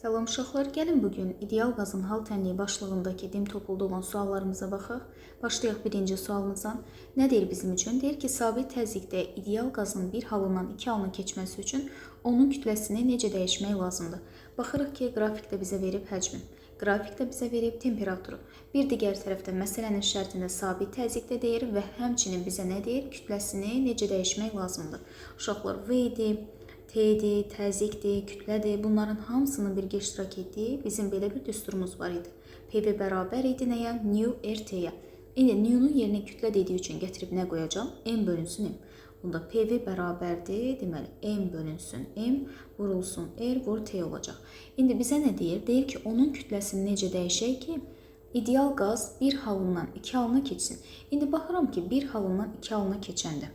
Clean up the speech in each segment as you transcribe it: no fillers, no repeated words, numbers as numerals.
Salam uşaqlar, gəlin bugün ideal qazın hal tənliyi başlığındakı dim topulda olan suallarımıza baxaq. Başlayaq birinci sualımızdan. Nə deyir bizim üçün? Deyir ki, sabit təzyiqdə ideal qazın bir halından iki halına keçməsi üçün onun kütləsini necə dəyişmək lazımdır? Baxırıq ki, qrafikdə bizə verib həcmi, qrafikdə bizə verib temperaturu. Bir digər tərəfdən məsələnin şərtində sabit təzyiqdə deyir və həmçinin bizə nə deyir? Kütləsini necə dəyişmək lazımdır? Uşaqlar, V idi, T-dir, təzyiqdir, kütlədir. Bunların hamısının birgə iştirak etdiyi bizim belə bir düsturumuz var idi. PV bərabər idi nəyə? Nu RT-yə. İndi nu-nun yerinə kütlə dediyi üçün gətirib nə qoyacağam? M bölünsün M. Bunda PV bərabərdir. Deməli, M bölünsün M vurulsun R vur T olacaq. İndi bizə nə deyir? Deyir ki, onun kütləsini necə dəyişək ki, ideal qaz bir halından iki halına keçsin. İndi baxıram ki, bir halından iki halına keçəndə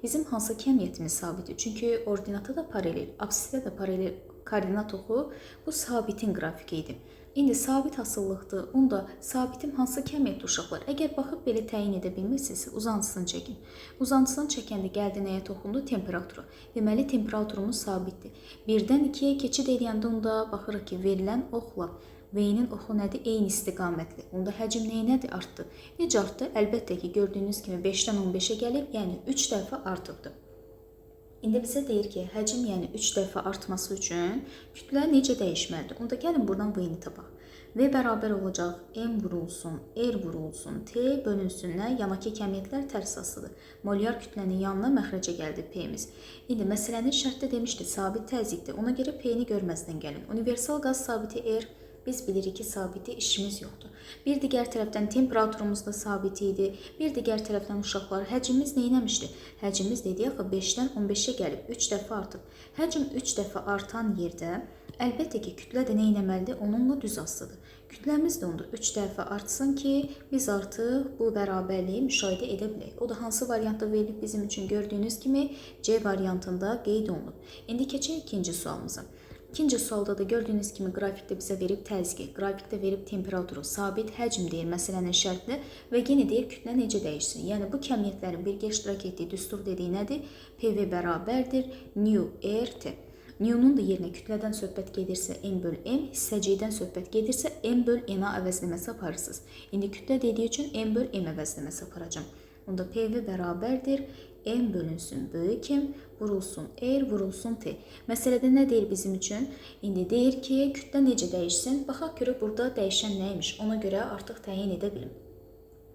bizim hansı kəmiyyətimiz sabitdir? Çünki ordinata da paralel, absisdə də paralel koordinat oxu bu sabitin qrafiki idi. İndi sabit asılılıqdır. Onda sabitim hansı kəmiyyətdir uşaqlar? Əgər baxıb belə təyin edə bilmirsinizsə, uzantısını çəkin. Uzantısını çəkəndə gəldi nəyə toxundu? Temperatura. Deməli, temperaturumuz sabitdir. 1-dən 2-yə keçid eləyəndə onda baxırıq ki, verilən oxla V-nin oxu nədir? Eyni istiqamətli. Onda həcm neyinədir? Artdı. Necə artdı? Əlbəttə ki, gördüyünüz kimi 5-dən 15-ə gəlib, yəni 3 dəfə artıbdır. İndi bizə deyir ki, həcm yəni 3 dəfə artması üçün kütlə necə dəyişməlidir? Onda gəlin buradan V-ni tapaq. V bərabər olacaq M vurulsun, R vurulsun, T bölünsün nə? Yanakı kəmiyyətlər tərs asılıdır. Molyar kütlənin yanına məxrəcə gəldi P-miz. İndi məsələnin şərtdə demişdi, sabit təzyiqdir. Ona görə P-ni görməzdən gəlin. Universal qaz sabiti R. Biz bilirik ki, sabiti işimiz yoxdur. Bir digər tərəfdən temperaturumuz da sabit idi. Bir digər tərəfdən uşaqlar, həcmimiz nə etmişdi? Həcmimiz dedi axı 5-dən 15-ə gəlib 3 dəfə artıb. Həcm 3 dəfə artan yerdə əlbəttə ki, kütlə də nə etməlidir? Onunla düz asılıdır. Kütləmiz də onda 3 dəfə artsın ki, biz artıq bu bərabərliyi müşahidə edə bilək. O da hansı variantda verilib bizim üçün gördüyünüz kimi C variantında qeyd olunub. İndi keçək ikinci sualımıza. İkinci sualda da gördüyünüz kimi qrafikdə bizə verib təzyiqi, qrafikdə verib temperaturu, sabit həcm deyir məsələnin şərtini və yenə deyir kütlə necə dəyişsin. Yəni bu kəmiyyətlərin birgə iştirak etdiyi düstur dediyi nədir? PV bərabərdir nu RT. Nu-nun da yerinə kütlədən söhbət gedirsə M böl M, hissəcikdən söhbət gedirsə M böl NA əvəzləməsi aparırsınız. İndi kütlə dediyi üçün M böl M əvəzləməsi aparacağam. Onda PV bərabərdir M bölünsün böyük M, vurulsun R, vurulsun T. Məsələdə nə deyir bizim üçün? İndi deyir ki, kütlə necə dəyişsin? Baxaq görək burada dəyişən nə imiş? Ona görə artıq təyin edə bilim.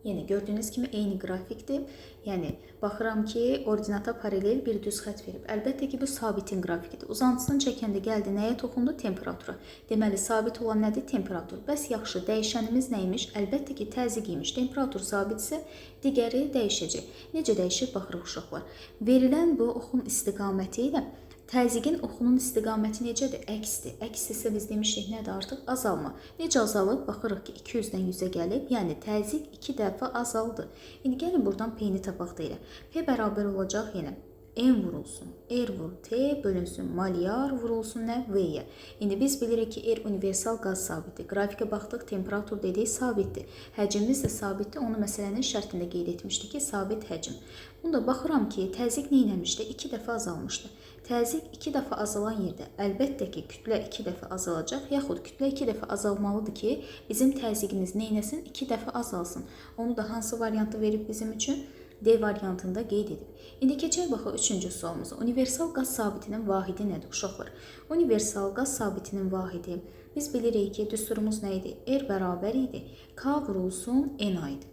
Yəni gördüyünüz kimi eyni qrafikdir. Yəni baxıram ki, ordinata paralel bir düz xətt verib. Əlbəttə ki, bu sabitin qrafikidir. Uzantısını çəkəndə gəldi nəyə toxundu? Temperatura. Deməli, sabit olan nədir? Temperatur. Bəs yaxşı, dəyişənimiz nə imiş? Əlbəttə ki, təzyiq imiş. Temperatur sabitsə, digəri dəyişəcək. Necə dəyişir? Baxırıq uşaqlar. Verilən bu oxun istiqaməti ilə təzyiqin oxunun istiqaməti necədir? Əksdir. Əks isə biz demişdik nədir artıq? Azalma. Necə azalıb? Baxırıq ki, 200-dən 100-ə gəlib. Yəni təzyiq 2 dəfə azaldı. İndi gəlin buradan P-ni tapaq deyilə. P bərabər olacaq yenə M vurulsun, R vur T bölünsün, molyar vurulsun nə? V-yə. İndi biz bilirik ki, R universal qaz sabiti. Qrafikə baxdıq, temperatur dediyi sabitdir. Həcmimiz də sabitdir. Onu məsələnin şərtində qeyd etmişdik ki, sabit həcm. Bunda baxıram ki, təzyiq nə etmişdi? 2 dəfə azalmışdı. Təzyiq 2 dəfə azalan yerdə əlbəttə ki, kütlə 2 dəfə azalacaq, yaxud kütlə 2 dəfə azalmalıdır ki, bizim təzyiqimiz nə etsin? 2 dəfə azalsın. Onu da hansı variantı verib bizim üçün? D variantında qeyd edib. İndi keçək baxaq üçüncü sualımıza. Universal qaz sabitinin vahidi nədir uşaqlar? Universal qaz sabitinin vahidi biz bilirik ki, düsturumuz nə idi? R bərabər idi. K vurulsun N idi.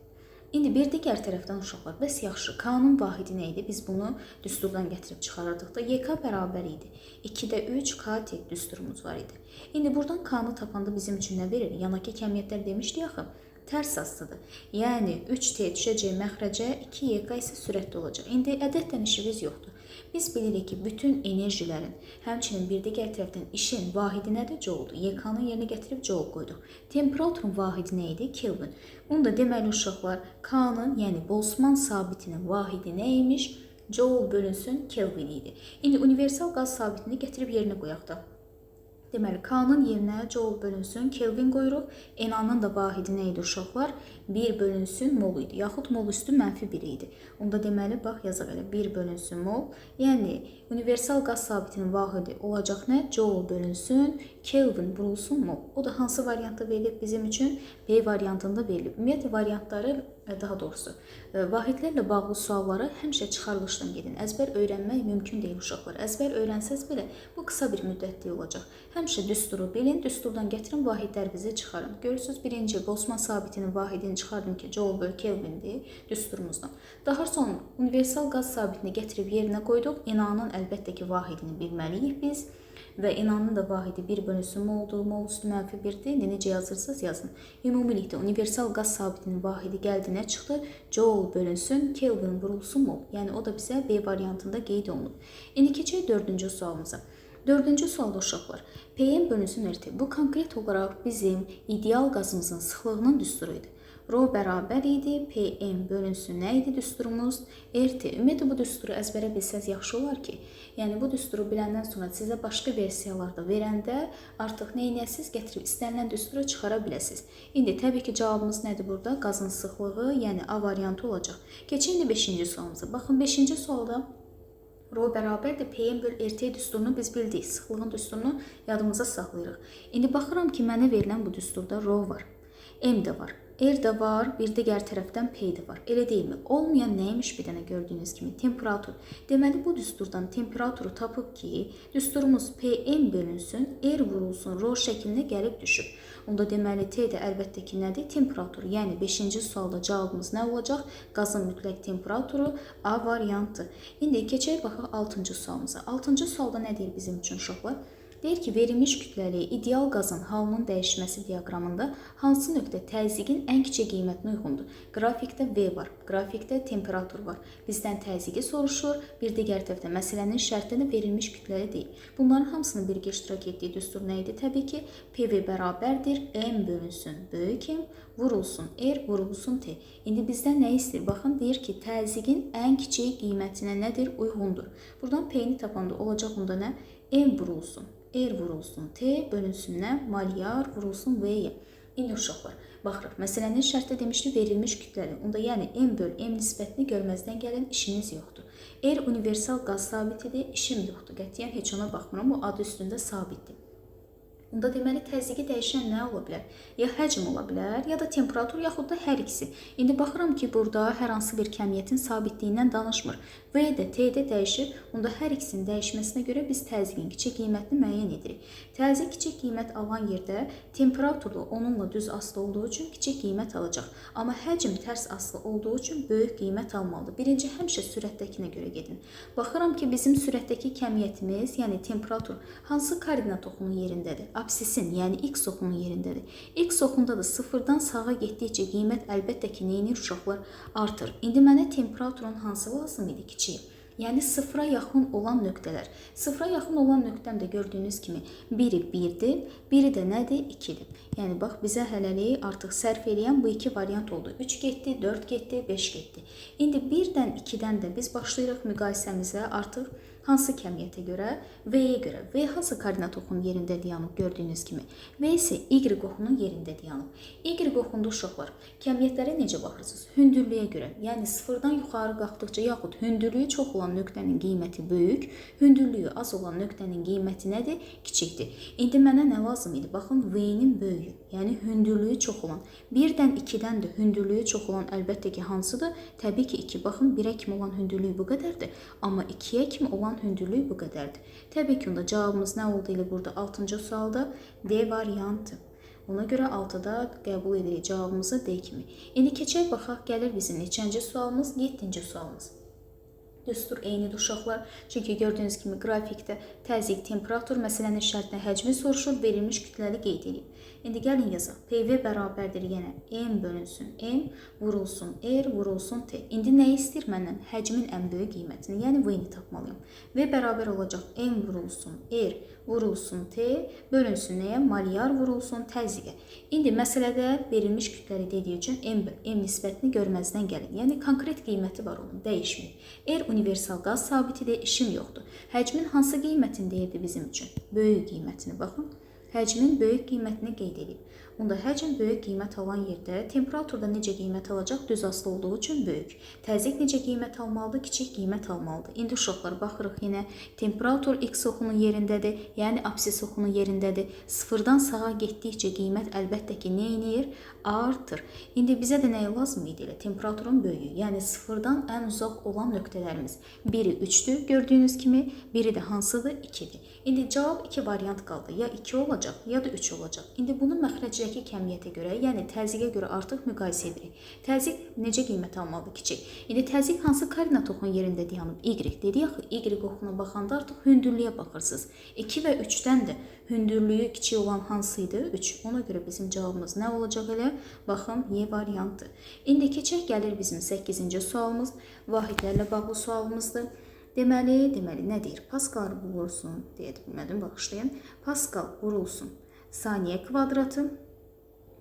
İndi bir digər tərəfdən uşaqlar, bəs yaxşı, K-nın vahidi nə idi? Biz bunu düsturdan gətirib çıxarırdıq da. YK bərabər idi. 2-də 3 KT düsturumuz var idi. İndi buradan K-nı tapanda bizim üçün nə verir? Yanakı kəmiyyətlər demişdik axı. Tərs asılıdır. Yəni 3T düşəcək məxrəcə, 2YK isə sürətli olacaq. İndi ədədlə işimiz yoxdur. Biz bilirik ki, bütün enerjilərin, həmçinin bir digər tərəfdən işin vahidi nədir? Joule-dur. YK-nın yerinə gətirib Joule qoyduq. Temperaturun vahidi nə idi? Kelvin. Onda deməli uşaqlar, K-nın, yəni Boltzmann sabitinin vahidi nə imiş? Joule bölünsün Kelvin idi. İndi universal qaz sabitini gətirib yerinə qoyaq da. Deməli, K-nın yerinə Joule bölünsün, Kelvin qoyuruq. NA-nın da vahidi nə idi uşaqlar? 1 bölünsün mol idi, yaxud mol üstü mənfi 1 idi. Onda deməli, bax, yazaq elə 1 bölünsün mol. Yəni, universal qaz sabitinin vahidi olacaq nə? Joule bölünsün, Kelvin vurulsun mol. O da hansı variantda verilib bizim üçün? B variantında verilib. Ümumiyyətlə, variantları, daha doğrusu, vahidlərlə bağlı sualları həmişə çıxarılışdan gedin. Əzbər öyrənmək mümkün deyil uşaqlar. Əzbər öyrənsəz belə bu qısa bir müddətlik olacaq. Həmişə düsturu bilin, düsturdan gətirin, vahidlərinizi çıxarın. Görürsünüz, birinci Boltzmann sabitinin vahidini çıxardım ki, Joule böl Kelvindir düsturumuzdan. Daha sonra universal qaz sabitini gətirib yerinə qoyduq. NA-nın əlbəttə ki, vahidini bilməliyik biz. Və NA-nın da vahidi 1 bölünsün moldur, mol üstü mənfi 1-dir. İndi necə yazırsınız, yazın. Ümumilikdə universal qaz sabitinin vahidi gəldi, nə çıxdı? Joule bölünsün, Kelvin vurulsun mol. Yəni o da bizə B variantında qeyd olunub. İndi keçək dördüncü sualımıza. Dördüncü sualda uşaqlar, PM bölünsün RT. Bu konkret olaraq bizim ideal qazımızın sıxlığının düsturu idi. Rho bərabər idi, PM bölünsün nə idi düsturumuz? RT. Ümumiyyətlə, bu düsturu əzbərə bilsəz yaxşı olar ki, yəni bu düsturu biləndən sonra sizə başqa versiyalarda verəndə artıq nə edəsiniz? Gətirib istənilən düsturu çıxara biləsiniz. İndi təbii ki, cavabımız nədir burada? Qazın sıxlığı, yəni A variantı olacaq. Keçək indi 5-ci sualımıza. Baxın, 5-ci sualda Rho bərabərdir PM böl RT düsturunu biz bildik. Sıxlığın düsturunu yadımıza saxlayırıq. İndi baxıram ki, mənə verilən bu düsturda Rho var, M də var, R də var, bir digər tərəfdən P də var. Elə deyilmi? Olmayan nəymiş bir dənə gördüyünüz kimi? Temperatur. Deməli, bu düsturdan temperaturu tapıb ki, düsturumuz PM bölünsün, R vurulsun, Rho şəklinə gəlib düşüb. Onda deməli, T də əlbəttə ki, nədir? Temperatur. Yəni, 5-ci sualda cavabımız nə olacaq? Qazın mütləq temperaturu A variantı. İndi keçək baxaq 6-cı sualımıza. 6-cı sualda nə deyir bizim üçün uşaqlar? Deyir ki, verilmiş kütləli ideal qazın halının dəyişməsi diaqramında hansı nöqtə təzyiqin ən kiçik qiymətinə uyğundur? Qrafikdə V var, qrafikdə temperatur var. Bizdən təzyiqi soruşur, bir digər tərəfdə məsələnin şərtində verilmiş kütləli deyil. Bunların hamısını birgə iştirak etdiyi düstur nə idi? Təbii ki, PV bərabərdir, M bölünsün böyük M, vurulsun R, vurulsun T. İndi bizdən nə istəyir? Baxın, deyir ki, təzyiqin ən kiçik qiymətinə nədir? Uyğundur. Buradan P-ni tapanda olacaq onda nə? M vurulsun R vurulsun T bölünsün nə? Malyar vurulsun V-yə. İndi uşaqlar, baxırıq. Məsələnin şərtdə demişdi verilmiş kütləli. Onda yəni M böl M nisbətini görməzdən gəlin işiniz yoxdur. R universal qaz sabitidir, işim yoxdur. Qətiyyən heç ona baxmıram, o adı üstündə sabitdir. Onda deməli, təzyiqi dəyişən nə ola bilər? Ya həcm ola bilər, ya da temperatur, yaxud da hər ikisi. İndi baxıram ki, burada hər hansı bir kəmiyyətin sabitliyindən danışmır. V də, T də dəyişir. Onda hər ikisinin dəyişməsinə görə biz təzyiqin kiçik qiymətini müəyyən edirik. Təzyiq kiçik qiymət alan yerdə temperaturla onunla düz asılı olduğu üçün kiçik qiymət alacaq. Amma həcm tərs asılı olduğu üçün böyük qiymət almalıdır. Birinci, həmişə sürətdəkinə görə gedin. Baxıram ki, bizim sürətdəki kəmiyyətimiz, yəni temperatur hansı koordinat oxunun yerindədir? Absisin, yəni x oxunun yerindədir. X oxunda da sıfırdan sağa getdikcə qiymət əlbəttə ki, nə edir uşaqlar? Artır. İndi mənə temperaturun hansı lazım idi? Kiçiyi. Yəni sıfıra yaxın olan nöqtələr. Sıfıra yaxın olan nöqtəm də gördüyünüz kimi biri 1-dir, biri də nədir? 2-dir. Yəni bax, bizə hələlik artıq sərf eləyən bu iki variant oldu. 3 getdi, 4 getdi, 5 getdi. İndi 1-dən 2-dən də biz başlayırıq müqayisəmizə artıq hansı kəmiyyətə görə? V-yə görə. V hansı koordinat oxunun yerində dayanıb gördüyünüz kimi? V isə Y oxunun yerində dayanıb. Y oxunda uşaqlar, kəmiyyətlərə necə baxırsınız? Hündürlüyə görə. Yəni sıfırdan yuxarı qalxdıqca yaxud hündürlüyü çox olan nöqtənin qiyməti böyük, hündürlüyü az olan nöqtənin qiyməti nədir? Kiçikdir. İndi mənə nə lazım idi? Baxın, V-nin böyüyü, yəni hündürlüyü çox olan. 1-dən 2-dən də hündürlüyü çox olan əlbəttə ki, hansıdır? Təbii ki, 2. Baxın, 1-ə kimi olan hündürlüyü bu qədərdir, amma 2-yə kimi olan hündürlüyü bu qədərdir. Təbii ki, onda cavabımız nə oldu elə burada 6-cı sualda? D variantı. Ona görə 6-da qəbul edirik cavabımızı D kimi. İndi keçək baxaq, gəlir bizim neçənci sualımız? 7-ci sualımız. Düstur eynidir uşaqlar. Çünki gördüyünüz kimi qrafikdə təzyiq, temperatur, məsələnin şərtinə həcmi soruşur, verilmiş kütləli qeyd edib. İndi gəlin yazaq. PV bərabərdir yenə M bölünsün M, vurulsun R, vurulsun T. İndi nə istəyir məndən? Həcmin ən böyük qiymətini, yəni V-ni tapmalıyam. V bərabər olacaq M vurulsun R, vurulsun T, bölünsün nəyə? Malyar vurulsun təzyiqə. İndi məsələdə verilmiş kütləli dediyi üçün M böl M nisbətini görməzdən gəlin. Yəni konkret qiyməti var onun, dəyişmir. R universal qaz sabitidir, işim yoxdur. Həcmin hansı qiymətini deyirdi bizim üçün? Böyük qiymətini baxın. Həcmin böyük qiymətini qeyd edib. Onda həcm böyük qiymət alan yerdə temperaturda necə qiymət alacaq? Düz asılı olduğu üçün böyük. Təzyiq necə qiymət almalıdır? Kiçik qiymət almalıdır. İndi uşaqlar baxırıq yenə temperatur x oxunun yerindədir, yəni absis oxunun yerindədir. Sıfırdan sağa getdikcə qiymət əlbəttə ki nə eləyir? Artır. İndi bizə də nəyə lazım idi elə? Temperaturun böyüyü, yəni sıfırdan ən uzaq olan nöqtələrimiz. Biri 3-dür gördüyünüz kimi, biri də hansıdır? 2-dir. İndi cavab 2 variant qaldı. Ya 2 olacaq, ya da 3 olacaq. İndi bunu məxrəcdəki kəmiyyətə görə, yəni təzyiqə görə artıq müqayisə edirik. Təzyiq necə qiymət almalıdır? Kiçik. İndi təzyiq hansı koordinat oxunun yerində dayanıb? Y dedik axı, Y oxuna baxanda artıq hündürlüyə baxırsınız. 2 və 3-dən də hündürlüyü kiçik olan hansı idi? 3. Ona görə bizim cavabımız nə olacaq elə? Baxın, Y variantı. İndi keçək, gəlir bizim 8-ci sualımız. Vahidlərlə bağlı sualımızdır. Deməli nə deyir? Paskal vurulsun, deyə bilmədim, bağışlayın. Paskal vurulsun saniyə kvadratı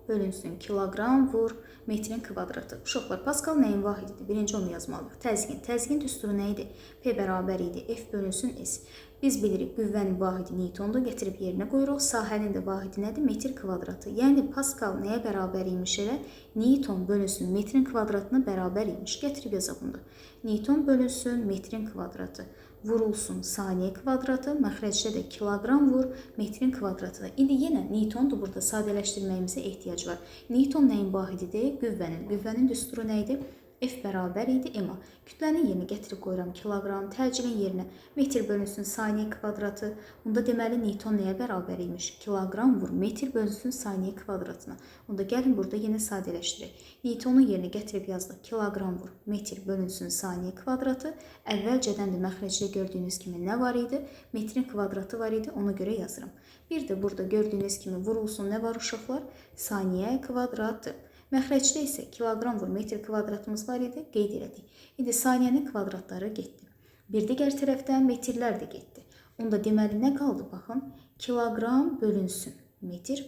bölünsün kiloqram vur metrin kvadratı. Uşaqlar, Paskal nəyin vahididir? Birinci onu yazmalıyıq. Təzyiqin. Təzyiqin düsturu nə idi? P bərabər idi F bölünsün S. Biz bilirik qüvvənin vahidi Newtondur, gətirib yerinə qoyuruq. Sahənin də vahidi nədir? Metr kvadratı. Yəni Paskal nəyə bərabər imiş elə? Newton bölünsün metrin kvadratına bərabər imiş. Gətirib yazaq bunu. Newton bölünsün metrin kvadratı vurulsun saniyə kvadratı, məxrəcdə də kiloqram vur metrin kvadratı. İndi yenə Newtondur, burada sadələşdirməyimizə ehtiyac var. Newton nəyin vahididir? Qüvvənin. Qüvvənin düsturu nə idi? F bərabər idi MA. Kütlənin yerinə gətirib qoyuram kiloqram, təcilin yerinə metr bölünsün saniyə kvadratı. Onda deməli Newton nəyə bərabər imiş? Kiloqram vur metr bölünsün saniyə kvadratına. Onda gəlin burada yenə sadələşdirək. Newtonun yerinə gətirib yazdıq kiloqram vur metr bölünsün saniyə kvadratı. Əvvəlcədən də məxrəcdə gördüyünüz kimi nə var idi? Metrin kvadratı var idi, ona görə yazıram. Bir də burada gördüyünüz kimi vurulsun nə var uşaqlar? Saniyə kvadratı. Məxrəcdə isə kiloqram vur metr kvadratımız var idi, qeyd elədik. İndi saniyənin kvadratları getdi. Bir digər tərəfdən metrlər də getdi. Onda deməli nə qaldı? Baxın, kiloqram bölünsün metr.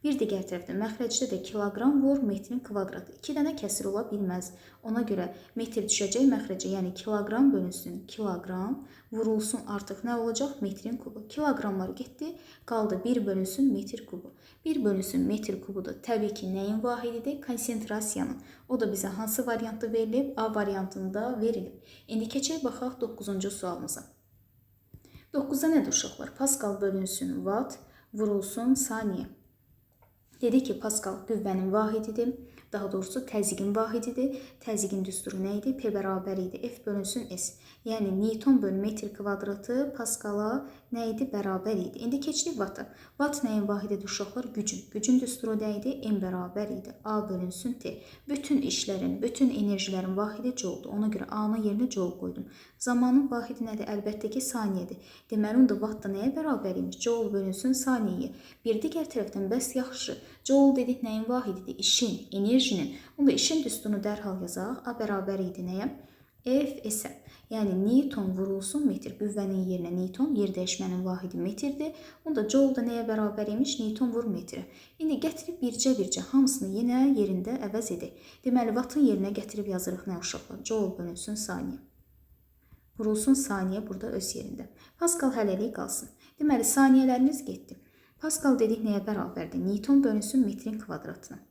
Bir digər tərəfdən məxrəcdə də kiloqram vur metrin kvadratı. 2 dənə kəsir ola bilməz. Ona görə metr düşəcək məxrəcə, yəni kiloqram bölünsün kiloqram vurulsun artıq nə olacaq? Metrin kubu. Kiloqramlar getdi, qaldı 1 bölünsün metr kubu. 1 bölünsün metr kubu da təbii ki nəyin vahididir? Konsentrasiyanın. O da bizə hansı variantda verilib? A variantında verilib. İndi keçək baxaq 9-cu sualımıza. 9-da nədir uşaqlar? Paskal bölünsün watt vurulsun saniyə. Dedik ki, Paskal qüvvənin vahididir. Daha doğrusu təzyiqin vahididir. Təzyiqin düsturu nə idi? P bərabər idi F bölünsün S. Yəni Newton bölü metr kvadratı Paskala nə idi? Bərabər idi. İndi keçdik Watt-a. Watt nəyin vahididir uşaqlar? Gücün. Gücün düsturu nə idi? M bərabər idi A bölünsün T. Bütün işlərin, bütün enerjilərin vahidi Joule-dur. Ona görə A-nın yerinə Joule qoydum. Zamanın vahidi nədir? Əlbəttə ki, saniyədir. Deməli, onda Watt da nəyə bərabər imiş? Joule bölünsün saniyəyə. Bir digər tərəfdən bəs yaxşı. Joule dedik nəyin vahididir? İşin, enerjinin. Onda işin düsturunu dərhal yazaq. A bərabər idi nəyə? F S. Yəni Newton vurulsun metr. Qüvvənin yerinə Newton, yer dəyişmənin vahidi metrdir. Onda Joule da nəyə bərabər imiş? Newton vur metrə. İndi gətirib bircə-bircə hamısını yenə yerində əvəz edək. Deməli, Watt-ın yerinə gətirib yazırıq nə uşaqlar? Joule bölünsün saniyə. Vurulsun saniyə burada öz yerində. Paskal hələlik qalsın. Deməli, saniyələrimiz getdi. Paskal dedik nəyə bərabərdir? Newton bölünsün metrin kvadratına.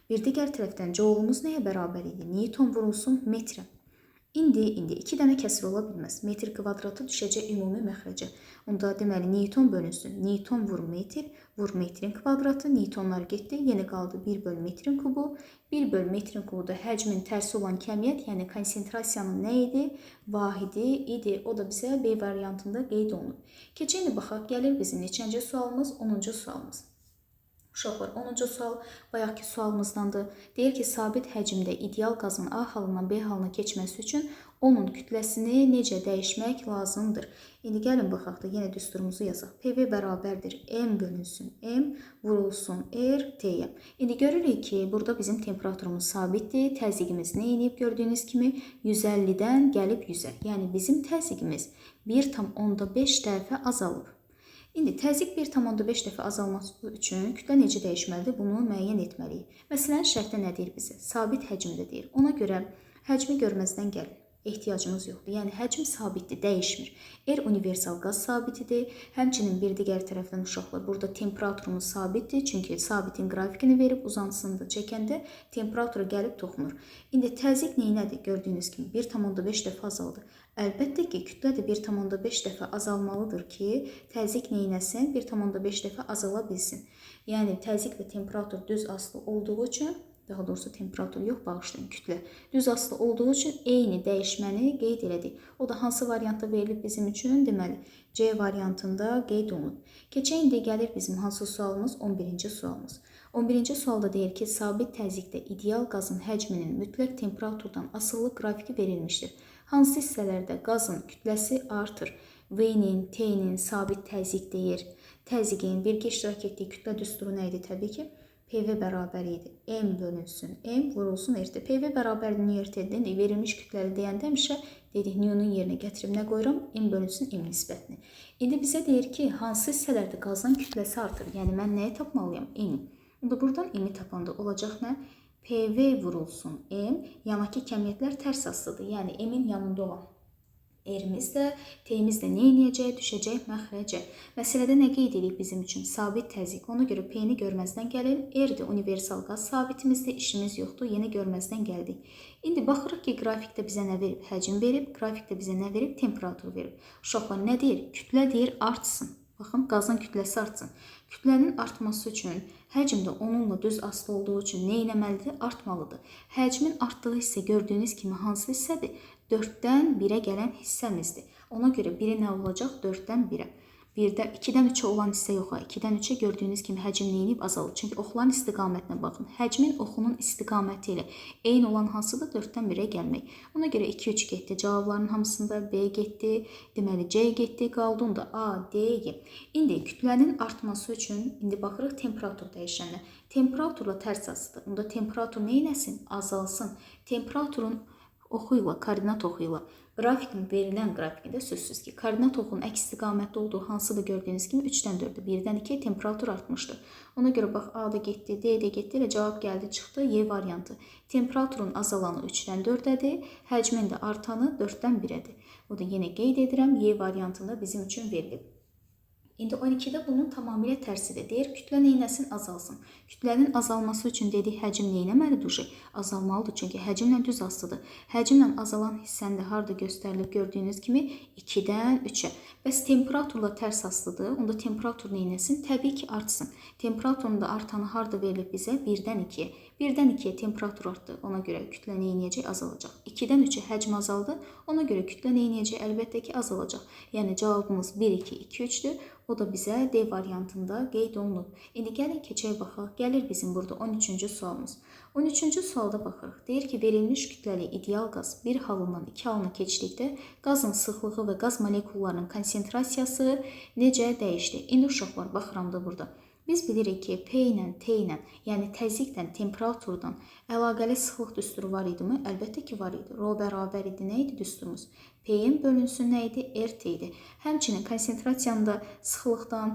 Bir digər tərəfdən Joule-umuz nəyə bərabər idi? Newton vurulsun metrə. İndi 2 dənə kəsir ola bilməz. Metr kvadratı düşəcək ümumi məxrəcə. Onda deməli Newton bölünsün. Newton vur metr, vur metrin kvadratı. Newtonlar getdi. Yenə qaldı 1 bölü metrin kubu. 1 bölü metrin kubu da həcmin tərsi olan kəmiyyət, yəni konsentrasiyanın nə idi? Vahidi idi. O da bizə B variantında qeyd olunub. Keçək indi baxaq, gəlir bizim neçənci sualımız? 10-cu sualımız. Uşaqlar, 10-cu sual bayaqki sualımızdandır. Deyir ki, sabit həcmdə ideal qazın A halından B halına keçməsi üçün onun kütləsini necə dəyişmək lazımdır? İndi gəlin baxaq da yenə düsturumuzu yazaq. PV bərabərdir M bölünsün M vurulsun R T-yə. İndi görürük ki, burada bizim temperaturumuz sabitdir. Təzyiqimiz nə edib? Gördüyünüz kimi 150-dən gəlib 100-ə. Yəni bizim təzyiqimiz 1,5 dəfə azalıb. İndi təzyiq 1,5 dəfə azalması üçün kütlə necə dəyişməlidir? Bunu müəyyən etməliyik. Məsələn, şərtdə nə deyir bizə? Sabit həcmdə deyir. Ona görə həcmi görməzdən gəlin. Ehtiyacımız yoxdur. Yəni həcm sabitdir, dəyişmir. R universal qaz sabitidir. Həmçinin bir digər tərəfdən uşaqlar, burada temperaturumuz sabitdir. Çünki sabitin qrafikini verib uzantısını da çəkəndə temperatura gəlib toxunur. İndi təzyiq neynədir? Gördüyünüz kimi 1,5 dəfə azaldı. Əlbəttə ki, kütlə də 1,5 dəfə azalmalıdır ki, təzyiq neynəsin? 1,5 dəfə azala bilsin. Yəni təzyiq və temperatur düz asılı olduğu üçün, daha doğrusu temperatur yox, bağışlayın, kütlə düz asılı olduğu üçün eyni dəyişməni qeyd elədik. O da hansı variantda verilib bizim üçün? Deməli, C variantında qeyd olunub. Keçək indi gəlir bizim hansı sualımız? 11-ci sualımız. 11-ci sualda deyir ki, sabit təzyiqdə ideal qazın həcminin mütləq temperaturdan asılılıq qrafiki verilmişdir. Hansı hissələrdə qazın kütləsi artır? V-nin, T-nin sabit təzyiq deyir. Təzyiqin birgə iştirak etdiyi kütlə düsturu nə idi? Təbii ki, PV bərabər idi. M bölünsün, M vurulsun RT. PV bərabər nu RT-dir. Verilmiş kütləli deyəndə həmişə dedik nu-nun yerinə gətirib nə qoyuram? M bölünsün M nisbətini. İndi bizə deyir ki, hansı hissələrdə qazın kütləsi artır? Yəni mən nəyi tapmalıyam? M-i. İndi buradan M-i tapanda olacaq nə? PV vurulsun M. Yanakı kəmiyyətlər tərs asılıdır. Yəni M-in yanında olan R-imiz də, T-imiz də nə eləyəcək? Düşəcək məxrəcə. Məsələdə nə qeyd edirik bizim üçün? Sabit təzyiq. Ona görə P-ni görməzdən gəlin. R də universal qaz sabitimizdir. İşimiz yoxdur. Yenə görməzdən gəldik. İndi baxırıq ki, qrafikdə bizə nə verib? Həcm verib. Qrafikdə bizə nə verib? Temperatur verib. Uşaqlar nə deyir? Kütlə deyir artsın. Baxın, qazın kütləsi artsın. Kütlənin artması üçün həcm də onunla düz asılı olduğu üçün nə etməlidir? Artmalıdır. Həcmin artdığı hissə gördüyünüz kimi hansı hissədir? 4-dən 1-ə gələn hissəmizdir. Ona görə 1-i nə olacaq? 4-dən 1-ə. 1-də 2-dən 3-ə olan hissə yox. 2-dən 3-ə gördüyünüz kimi həcm neyinib? Azalır. Çünki oxların istiqamətinə baxın. Həcmin oxunun istiqaməti ilə eyni olan hansıdır? 4-dən 1-ə gəlmək. Ona görə 2, 3 getdi. Cavabların hamısında B getdi. Deməli C getdi. Qaldı onda A, D, Y. İndi kütlənin artması üçün indi baxırıq temperatur dəyişəninə. Temperaturla tərs asılıdır. Onda temperatur neynəsin? Azalsın. Temperaturun oxu ilə, koordinat oxu ilə qrafikin verilən qrafikində sözsüz ki, koordinat oxunun əks istiqamətdə olduğu hansıdır gördüyünüz kimi 3-dən 4-ə, 1-dən 2-yə temperatur artmışdır. Ona görə bax A da getdi, D də getdi, elə cavab gəldi, çıxdı Y variantı. Temperaturun azalanı 3-dən 4-ədir, həcmin də artanı 4-dən 1-ədir. O da yenə qeyd edirəm, Y variantında bizim üçün verilib. İndi 12-də bunun tamamilə tərsidir. Deyir, kütlə neynəsin? Azalsın. Kütlənin azalması üçün dedik, həcm neynəməlidir? Azalmalıdır. Çünki həcmlə düz asılıdır. Həcmlə azalan hissəni də harada göstərilib gördüyünüz kimi 2-dən 3-ə. Bəs temperaturla tərs asılıdır. Onda temperatur neynəsin? Təbii ki, artsın. Temperaturun da artanı harada verilib bizə? 1-dən 2-yə. 1-dən 2-yə temperatur artdı. Ona görə kütlə neynəyəcək? Azalacaq. 2-dən 3-ə həcm azaldı. Ona görə kütlə neynəyəcək? Əlbəttə ki, azalacaq. Yəni cavabımız 1, 2, 2, 3-dür. O da bizə D variantında qeyd olunub. İndi gəlin keçək baxaq. Gəlir bizim burada 13-cü sualımız. 13-cü sualda baxırıq. Deyir ki, verilmiş kütləli ideal qaz bir halından iki halına keçdikdə qazın sıxlığı və qaz molekullarının konsentrasiyası necə dəyişdi? İndi uşaqlar baxıram da burada. Biz bilirik ki, P ilə T ilə, yəni təzyiqlə, temperaturdan əlaqəli sıxlıq düsturu var idimi? Əlbəttə ki, var idi. Rho bərabər idi. Nə idi düsturumuz? P-in bölünsün nə idi? RT idi. Həmçinin konsentrasiyanın da sıxlıqdan,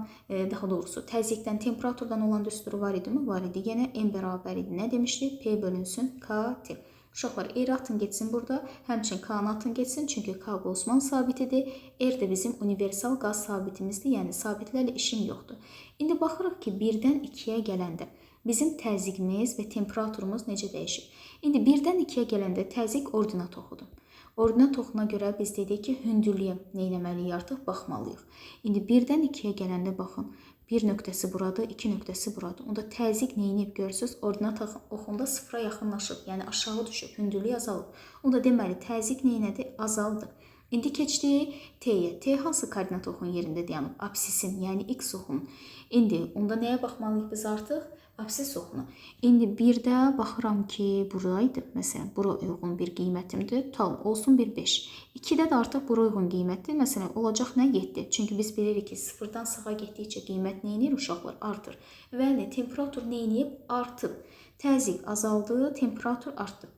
daha doğrusu təzyiqdən, temperaturdan olan düsturu var idimi? Var idi. Yenə M bərabər idi. Nə demişdik? P bölünsün KT. Uşaqlar, R atın getsin burada. Həmçinin K-nı atın getsin. Çünki K Boltzmann sabitidir. R də bizim universal qaz sabitimizdir. Yəni sabitlərlə işim yoxdur. İndi baxırıq ki, 1-dən 2-yə gələndə bizim təzyiqimiz və temperaturumuz necə dəyişir? İndi 1-dən 2-yə gələndə təzyiq ordinat oxudur. Ordinat oxuna görə biz dedik ki, hündürlüyə nə etməliyik artıq? Baxmalıyıq. İndi 1-dən 2-yə gələndə baxın. 1 nöqtəsi buradır, 2 nöqtəsi buradır. Onda təzyiq neyniyib görürsünüz? Ordinat oxunda sıfıra yaxınlaşıb, yəni aşağı düşüb, hündürlük azalıb. Onda deməli təzyiq neynədi? Azaldı. İndi keçdik T-yə. T hansı koordinat oxunun yerində dayanıb? Absisin, yəni X oxunun. İndi onda nəyə baxmalıyıq biz artıq? Absis oxuna. İndi 1-də baxıram ki, buraydı. Məsələn, bura uyğun bir qiymətimdir. Tutalım, olsun 1,5. 2-də də artıq bura uyğun qiymətdir. Məsələn, olacaq nə? 7. Çünki biz bilirik ki, sıfırdan sağa getdikcə qiymət neynir uşaqlar? Artır. Bəli, temperatur neyniyib? Artıb. Təzyiq azaldı, temperatur artdı.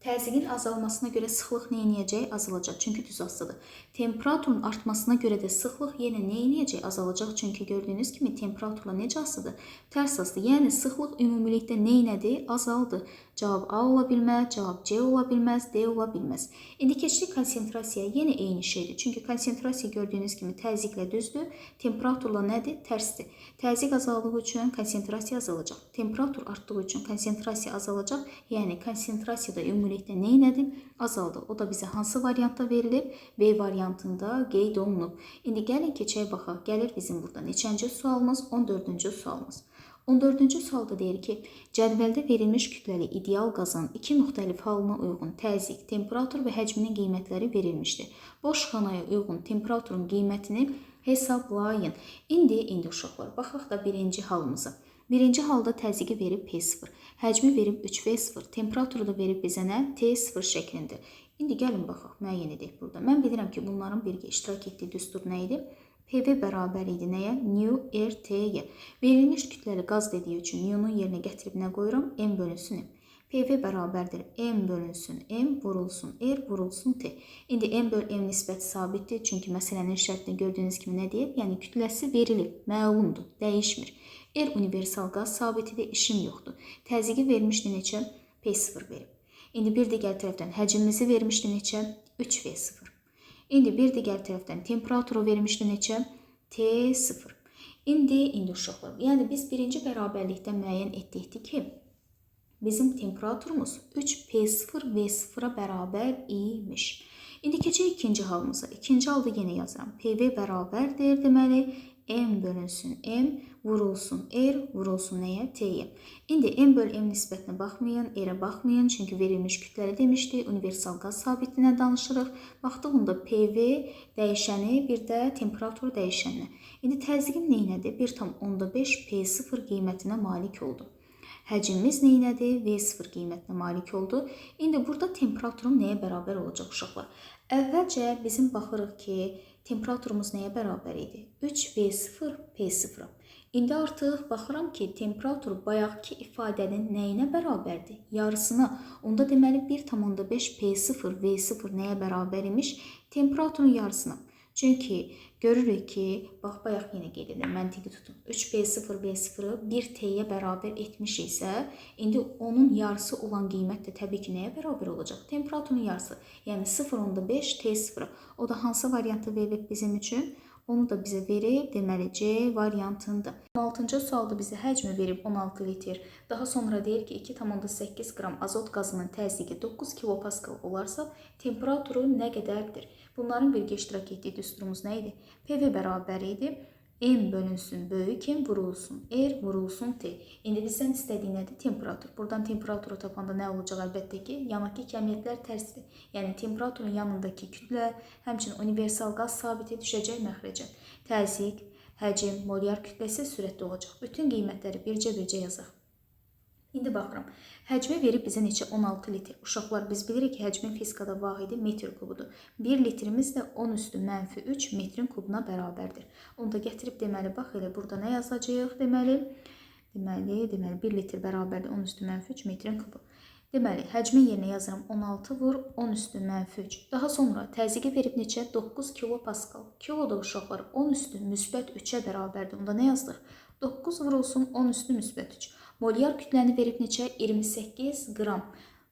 Təzyiqin azalmasına görə sıxlıq nə edəcək? Azalacaq. Çünki düz asılıdır. Temperaturun artmasına görə də sıxlıq yenə nə edəcək? Azalacaq. Çünki gördüyünüz kimi temperaturla necə asılıdır? Tərs asılıdır. Yəni sıxlıq ümumilikdə nə elədi? Azaldı. Cavab A ola bilməz, cavab C ola bilməz, D ola bilməz. İndi keçdik konsentrasiyaya. Yenə eyni şeydir. Çünki konsentrasiya gördüyünüz kimi təzyiqlə düzdür. Temperaturla nədir? Tərsdir. Təzyiq azaldığı üçün konsentrasiya azalacaq. Temperatur artdığı üçün konsentrasiya azalacaq. Yəni konsentrasiya da ümumilikdə nə elədi? Azaldı. O da bizə hansı variantda verilib? B variantında qeyd olunub. İndi gəlin keçək baxaq. Gəlir bizim burada neçənci sualımız? 14-cü sualımız. 14-cü sualda deyir ki, cədvəldə verilmiş kütləli ideal qazın iki müxtəlif halına uyğun təzyiq, temperatur və həcminin qiymətləri verilmişdir. Boş xanaya uyğun temperaturun qiymətini hesablayın. İndi uşaqlar, baxaq da birinci halımıza. Birinci halda təzyiqi verib P0, həcmi verib 3V0, temperaturu da verib bizə nə? T0 şəklində. İndi gəlin baxaq, müəyyən edək burada. Mən bilirəm ki, bunların birgə iştirak etdiyi düstur nə idi? PV bərabər idi nəyə? Nu RT-yə. Verilmiş kütləli qaz dediyi üçün nu-nun yerinə gətirib nə qoyuram? M bölünsün M. PV bərabərdir M bölünsün M vurulsun R vurulsun T. İndi M böl M nisbəti sabitdir. Çünki məsələnin şərtində gördüyünüz kimi nə deyir? Yəni kütləsi verilib, məlumdur, dəyişmir. R universal qaz sabitidir, işim yoxdur. Təzyiqi vermişdi neçə? P0 verib. İndi bir digər tərəfdən həcmimizi vermişdi neçə? 3V0. İndi bir digər tərəfdən temperaturu vermişdi neçə? T0. İndi uşaqlar, yəni biz birinci bərabərlikdə müəyyən etdikdi ki, bizim temperaturumuz 3P0 V0-a bərabər imiş. İndi keçək ikinci halımıza. İkinci halda yenə yazıram. PV bərabərdir, deməli M bölünsün M vurulsun R vurulsun nəyə? T-yə. İndi M böl M nisbətinə baxmayın, R-ə baxmayın. Çünki verilmiş kütləli demişdi. Universal qaz sabitindən danışırıq. Baxdıq onda PV dəyişəni, bir də temperatur dəyişəninə. İndi təzyiqim nə elədi? 1,5 P0 qiymətinə malik oldu. Həcmimiz nə elədi? V0 qiymətinə malik oldu. İndi burada temperaturum nəyə bərabər olacaq uşaqlar? Əvvəlcə bizim baxırıq ki, temperaturumuz nəyə bərabər idi? 3V0 P0. İndi artıq baxıram ki, temperatur bayaqki ifadənin nəyinə bərabərdir? Yarısına. Onda deməli 1,5 P0 V0 nəyə bərabər imiş? Temperaturun yarısına. Çünki görürük ki, bax bayaq yenə qeyd edirəm, məntiqi tutun. 3P0 V0-ı 1T-yə bərabər etmişiksə, indi onun yarısı olan qiymət də təbii ki, nəyə bərabər olacaq? Temperaturun yarısı. Yəni 0,5 T0. O da hansı variantı verilib bizim üçün? Onu da bizə verib, deməli C variantında. 16-cı sualda bizə həcmi verib 16 litr. Daha sonra deyir ki, 2,8 qram azot qazının təzyiqi 9 kilopaskal olarsa, temperaturu nə qədərdir? Bunların birgə iştirak etdiyi düsturumuz nə idi? PV bərabər idi. M bölünsün böyük M vurulsun R vurulsun T. İndi bizdən istədiyi nədir? Temperatur. Buradan temperaturu tapanda nə olacaq? Əlbəttə ki, yanakı kəmiyyətlər tərsdir. Yəni temperaturun yanındakı kütlə, həmçinin universal qaz sabiti düşəcək məxrəcə. Təzyiq, həcm, molyar kütləsi sürətli olacaq. Bütün qiymətləri bircə-bircə yazaq. İndi baxıram. Həcmi verib bizə neçə? 16 litr. Uşaqlar, biz bilirik ki, həcmin fizikada vahidi metr kubudur. 1 litrimiz də 10 üstü mənfi 3 metrin kubuna bərabərdir. Onu da gətirib deməli, bax elə burada nə yazacağıq? Deməli, 1 litr bərabərdir 10 üstü mənfi 3 metrin kubu. Deməli, həcmin yerinə yazıram 16 vur 10 üstü mənfi 3. Daha sonra təzyiqi verib neçə? 9 kilopaskal. Kilo da uşaqlar 10 üstü müsbət 3-ə bərabərdir. Onda nə yazdıq? 9 vurulsun 10 üstü müsbət 3. Molyar kütləni verib neçə? 28 qram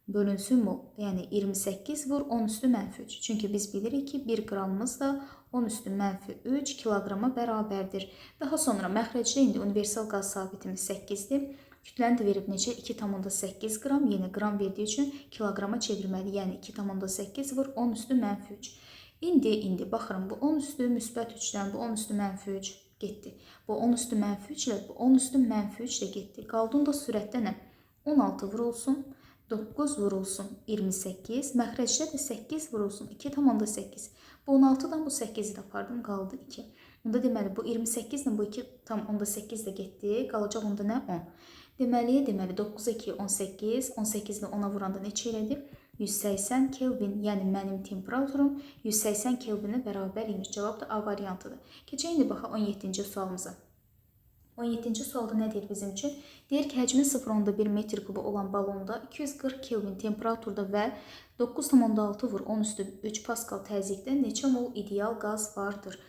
bölünsün mol. Yəni 28 vur 10 üstü mənfi 3. Çünki biz bilirik ki, 1 qramımız da 10 üstü mənfi 3 kiloqrama bərabərdir. Daha sonra məxrəcdə indi universal qaz sabitimiz 8-dir. Kütləni də verib neçə? 2,8 qram. Yenə qram verdiyi üçün kiloqrama çevirməli. Yəni 2,8 vur 10 üstü mənfi 3. İndi baxıram bu 10 üstü müsbət 3-dən bu 10 üstü mənfi 3 getdi. Bu 10 üstü mənfi 3 ilə bu 10 üstü mənfi 3 də getdi. Qaldı onda sürətdə nə? 16 vurulsun, 9 vurulsun, 28. Məxrəcdə də 8 vurulsun, 2,8. Bu 16-dan bu 8-i də apardım, qaldı 2. Onda deməli bu 28 ilə bu 2,8 də getdi. Qalacaq onda nə? 10. Deməli 9-a 2, 18. 18 ilə 10-a vuranda neçə elədi? 180 Kelvin, yəni mənim temperaturum 180 Kelvinə bərabər imiş. Cavab da A variantıdır. Keçək indi baxaq 17-ci sualımıza. 17-ci sualda nə deyir bizim üçün? Deyir ki, həcmi 0,1 metr kubu olan balonda 240 Kelvin temperaturda və 9,6 vur 10 üstü 3 Pascal təzyiqdə neçə mol ideal qaz vardır?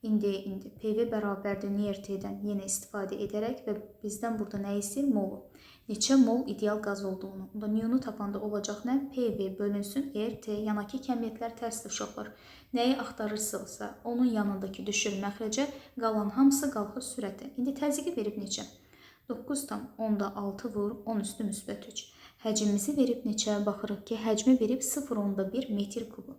İndi PV bərabərdir NRT-dən yenə istifadə edərək və bizdən burada nə istəyir? Molu. Neçə mol ideal qaz olduğunu. Onda nu-nu tapanda olacaq nə? PV bölünsün RT. Yanakı kəmiyyətlər tərsdir uşaqlar. Nəyi axtarırsınızsa, onun yanındakı düşür məxrəcə, qalan hamısı qalxır sürətə. İndi təzyiqi verib neçə? 9,6 vur 10 üstü müsbət 3. Həcmimizi verib neçə? Baxırıq ki, həcmi verib 0,1 metr kubu.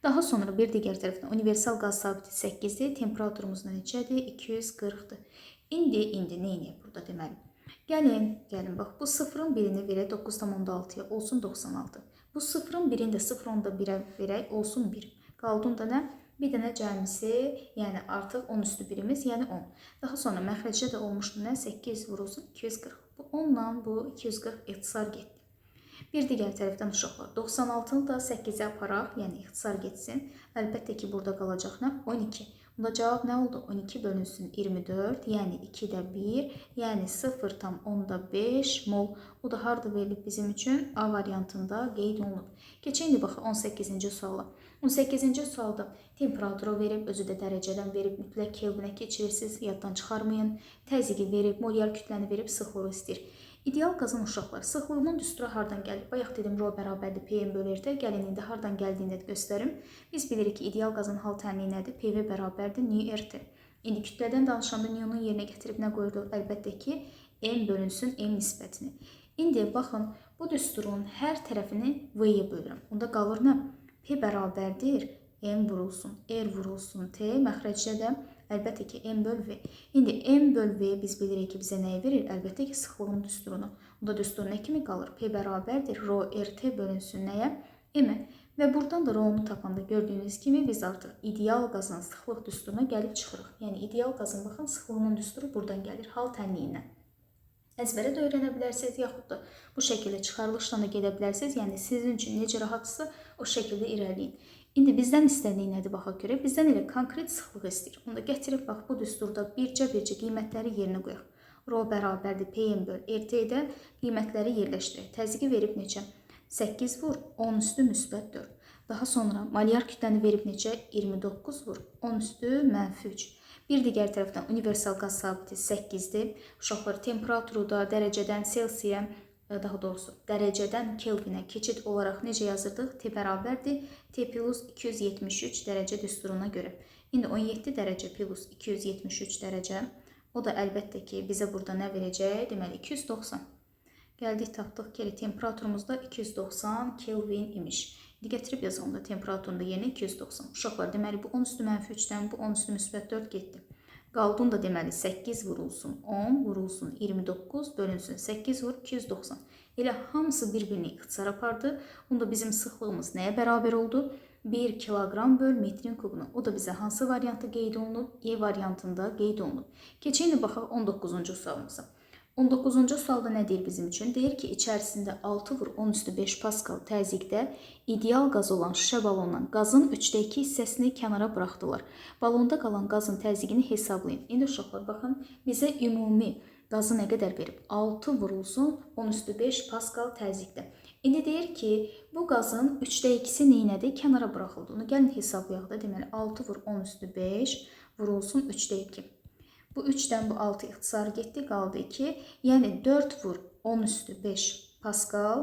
Daha sonra bir digər tərəfdən universal qaz sabiti 8-dir. Temperaturumuz neçədir? 240-dır. İndi nə edək burada deməli? Gəlin bax bu sıfırın birini verək 9,6-ya olsun 96. Bu sıfırın birini də 0,1-ə verək olsun 1. Qaldı da nə? Bir dənə cəmisi, yəni artıq 10 üstü birimiz, yəni 10. Daha sonra məxrəcdə də olmuşdu nə? 8 vurulsun 240. Bu 10 ilə bu 240 ixtisar getdi. Bir digər tərəfdən uşaqlar 96-nı da 8-ə aparaq, yəni ixtisar getsin. Əlbəttə ki, burada qalacaq nə? 12. Bunda cavab nə oldu? 12 bölünsün 24, yəni 2-də 1, yəni 0,5 mol. O da harda verilib bizim üçün? A variantında qeyd olunub. Keçək indi baxaq 18-ci suala. 18-ci sualda temperaturu verib, özü də dərəcədən verib, mütləq Kelvinə keçirirsiniz, yaddan çıxarmayın. Təzyiqi verib, molyar kütləni verib, sıxlığı istəyir. İdeal qazın uşaqlar, sıxlığının düsturu hardan gəlir? Bayaq dedim, rho bərabərdir PM bölü RT. Gəlin indi hardan gəldiyini də göstərim. Biz bilirik ki, ideal qazın hal tənliyi nədir? PV bərabərdir nRT. İndi kütlədən danışanda nu-nun yerinə gətirib nə qoyurduq? Əlbəttə ki, M bölünsün M nisbətini. İndi baxın, bu düsturun hər tərəfini V-yə bölürəm. Onda qalır nə? P bərabərdir M vurulsun, R vurulsun T, məxrəcdə də əlbəttə ki, M böl V. İndi M böl V biz bilirik ki, bizə nəyi verir? Əlbəttə ki, sıxlığın düsturunu. Onda düstur nə kimi qalır? P bərabərdir rho RT bölünsün nəyə? M-ə. Və buradan da rho-nu tapanda gördüyünüz kimi biz artıq ideal qazın sıxlıq düsturuna gəlib çıxırıq. Yəni ideal qazın baxın sıxlığının düsturu buradan gəlir, hal tənliyindən. Əzbərə də öyrənə bilərsiniz, yaxud da bu şəkildə çıxarılışla da gedə bilərsiniz. Yəni sizin üçün necə rahatsa o şəkildə irəliləyin. İndi bizdən istədiyi nədir baxaq görək. Bizdən elə konkret sıxlıq istəyir. Onda gətirib bax bu düsturda bircə-bircə qiymətləri yerinə qoyaq. Rho bərabərdir PM böl RT-də qiymətləri yerləşdirək. Təzyiqi verib neçə? 8 vur 10 üstü müsbət 4. Daha sonra molyar kütləni verib neçə? 29 vur 10 üstü mənfi 3. Bir digər tərəfdən universal qaz sabiti 8-dir. Uşaqlar temperaturu da dərəcədən Selsiyə, daha doğrusu dərəcədən Kelvinə keçid olaraq necə yazırdıq? T bərabərdir T plus 273 dərəcə düsturuna görə. İndi 17 dərəcə plus 273 dərəcə. O da əlbəttə ki, bizə burada nə verəcək? Deməli 290. Gəldik, tapdıq ki, temperaturumuz da 290 Kelvin imiş. İndi gətirib yazalım da temperaturun da yerinə 290. Uşaqlar, deməli bu 10 üstü mənfi 3-dən bu 10 üstü müsbət 4 getdi. Qaldın da deməli 8 vurulsun 10 vurulsun 29 bölünsün 8 vur 290. Elə hamısı bir-birini ixtisar apardı. Onda bizim sıxlığımız nəyə bərabər oldu? 1 kiloqram böl metrin kubuna. O da bizə hansı variantda qeyd olunub? E variantında qeyd olunub. Keçək indi baxaq 19-cu sualımıza. 19-cu sualda nə deyir bizim üçün? Deyir ki, içərisində 6 vur 10 üstü 5 Pascal təzyiqdə ideal qaz olan şüşə balondan qazın 3-də 2 hissəsini kənara buraxdılar. Balonda qalan qazın təzyiqini hesablayın. İndi uşaqlar baxın, bizə ümumi qazı nə qədər verib? 6 vurulsun 10 üstü 5 Pascal təzyiqdə. İndi deyir ki, bu qazın 3-də 2-si neynədir? Kənara buraxıldı. Onu gəlin hesablayaq da. Deməli 6 vur 10 üstü 5 vurulsun 3-də 2. Bu 3-dən bu 6 ixtisar getdi, qaldı 2. Yəni 4 vur 10 üstü 5 Pascal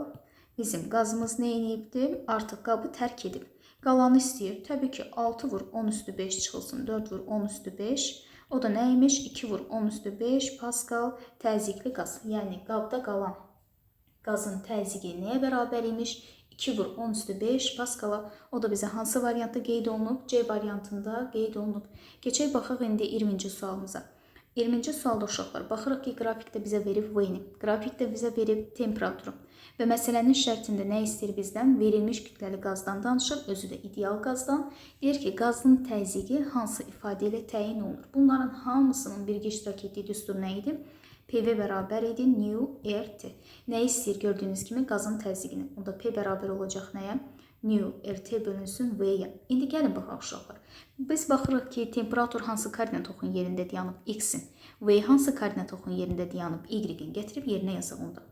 bizim qazımız nə eləyibdir? Artıq qabı tərk edib. Qalanı istəyir. Təbii ki, 6 vur 10 üstü 5 çıxılsın. 4 vur 10 üstü 5. O da nə imiş? 2 vur 10 üstü 5 Pascal təzyiqli qaz. Yəni qabda qalan qazın təzyiqi nəyə bərabər imiş? 2 vur 10 üstü 5 Pascala. O da bizə hansı variantda qeyd olunub? C variantında qeyd olunub. Keçək baxaq indi 20-ci sualımıza. 20-ci sualda uşaqlar, baxırıq ki, qrafikdə bizə verib V-ni, qrafikdə bizə verib temperaturu və məsələnin şərtində nə istəyir bizdən? Verilmiş kütləli qazdan danışır, özü də ideal qazdan. Deyir ki, qazın təzyiqi hansı ifadə ilə təyin olunur? Bunların hamısının birgə iştirak etdiyi düstur nə idi? PV bərabər idi nu RT. Nə istəyir gördüyünüz kimi? Qazın təzyiqini. Onda P bərabər olacaq nəyə? Nu RT bölünsün V-yə. İndi gəlin baxaq uşaqlar. Biz baxırıq ki, temperatur hansı koordinat oxun yerində dayanıb? X-in. V hansı koordinat oxunun yerində dayanıb? Y-in. Gətirib yerinə yazaq onda.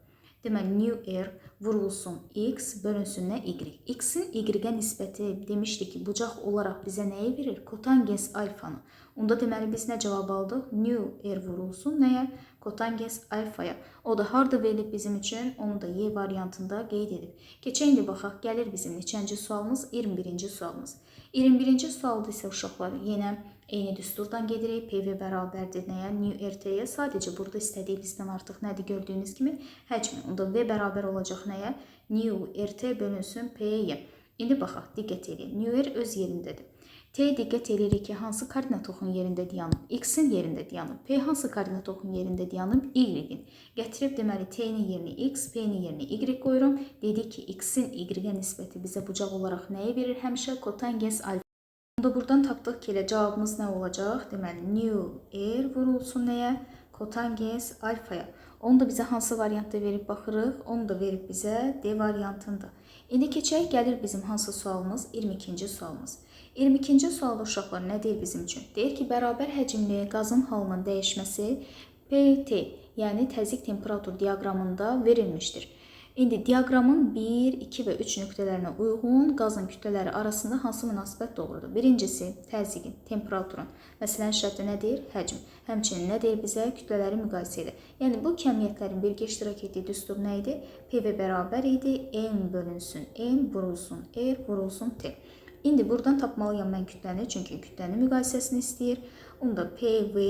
Deməli, nu R vurulsun X bölünsün nə? Y. X-in Y-ə nisbəti demişdik ki, bucaq olaraq bizə nəyi verir? Kotangens alfanı. Onda deməli biz nə cavab aldıq? Nu R vurulsun nəyə? Kotangens alfaya. O da harda verilib bizim üçün? Onu da Y variantında qeyd edib. Keçək indi baxaq, gəlir bizim neçənci sualımız? 21-ci sualımız. 21-ci sualda isə uşaqlar yenə eyni düsturdan gedirik. PV bərabərdir nəyə? Nu RT-yə. Sadəcə burada istədiyi bizdən artıq nədir gördüyünüz kimi? Həcmi. Onda V bərabər olacaq nəyə? Nu RT bölünsün P-yə. İndi baxaq, diqqət edin. Nu R öz yerindədir. T diqqət edirik ki, hansı koordinat oxunun yerində dayanıb? X-in yerində dayanıb. P hansı koordinat oxunun yerində dayanıb? Y-in. Gətirib deməli T-nin yerinə X, P-nin yerinə Y qoyuram. Dedik ki, X-in Y-ə nisbəti bizə bucaq olaraq nəyi verir? Həmişə kotangens alfa. Onda buradan tapdıq ki, elə cavabımız nə olacaq? Deməli, nu R vurulsun nəyə? Kotangens alfaya. Onu da bizə hansı variantda verib baxırıq? Onu da verib bizə D variantında. İndi keçək, gəlir bizim hansı sualımız? 22-ci sualımız. 22-ci sualda uşaqlar nə deyir bizim üçün? Deyir ki, bərabər həcmli qazın halının dəyişməsi PT, yəni təzyiq temperatur diaqramında verilmişdir. İndi diaqramın 1, 2 və 3 nöqtələrinə uyğun qazın kütlələri arasında hansı münasibət doğrudur? Birincisi, təzyiqin, temperaturun. Məsələn, şərtdə nə deyir? Həcm. Həmçinin nə deyir bizə? Kütlələri müqayisə edir. Yəni, bu kəmiyyətlərin birgə iştirak etdiyi düstur nə idi? PV bərabər idi. M bölünsün M vurulsun R vurulsun T. İndi buradan tapmalıyam mən kütləni, çünki kütləni müqayisəsini istəyir. Onda PV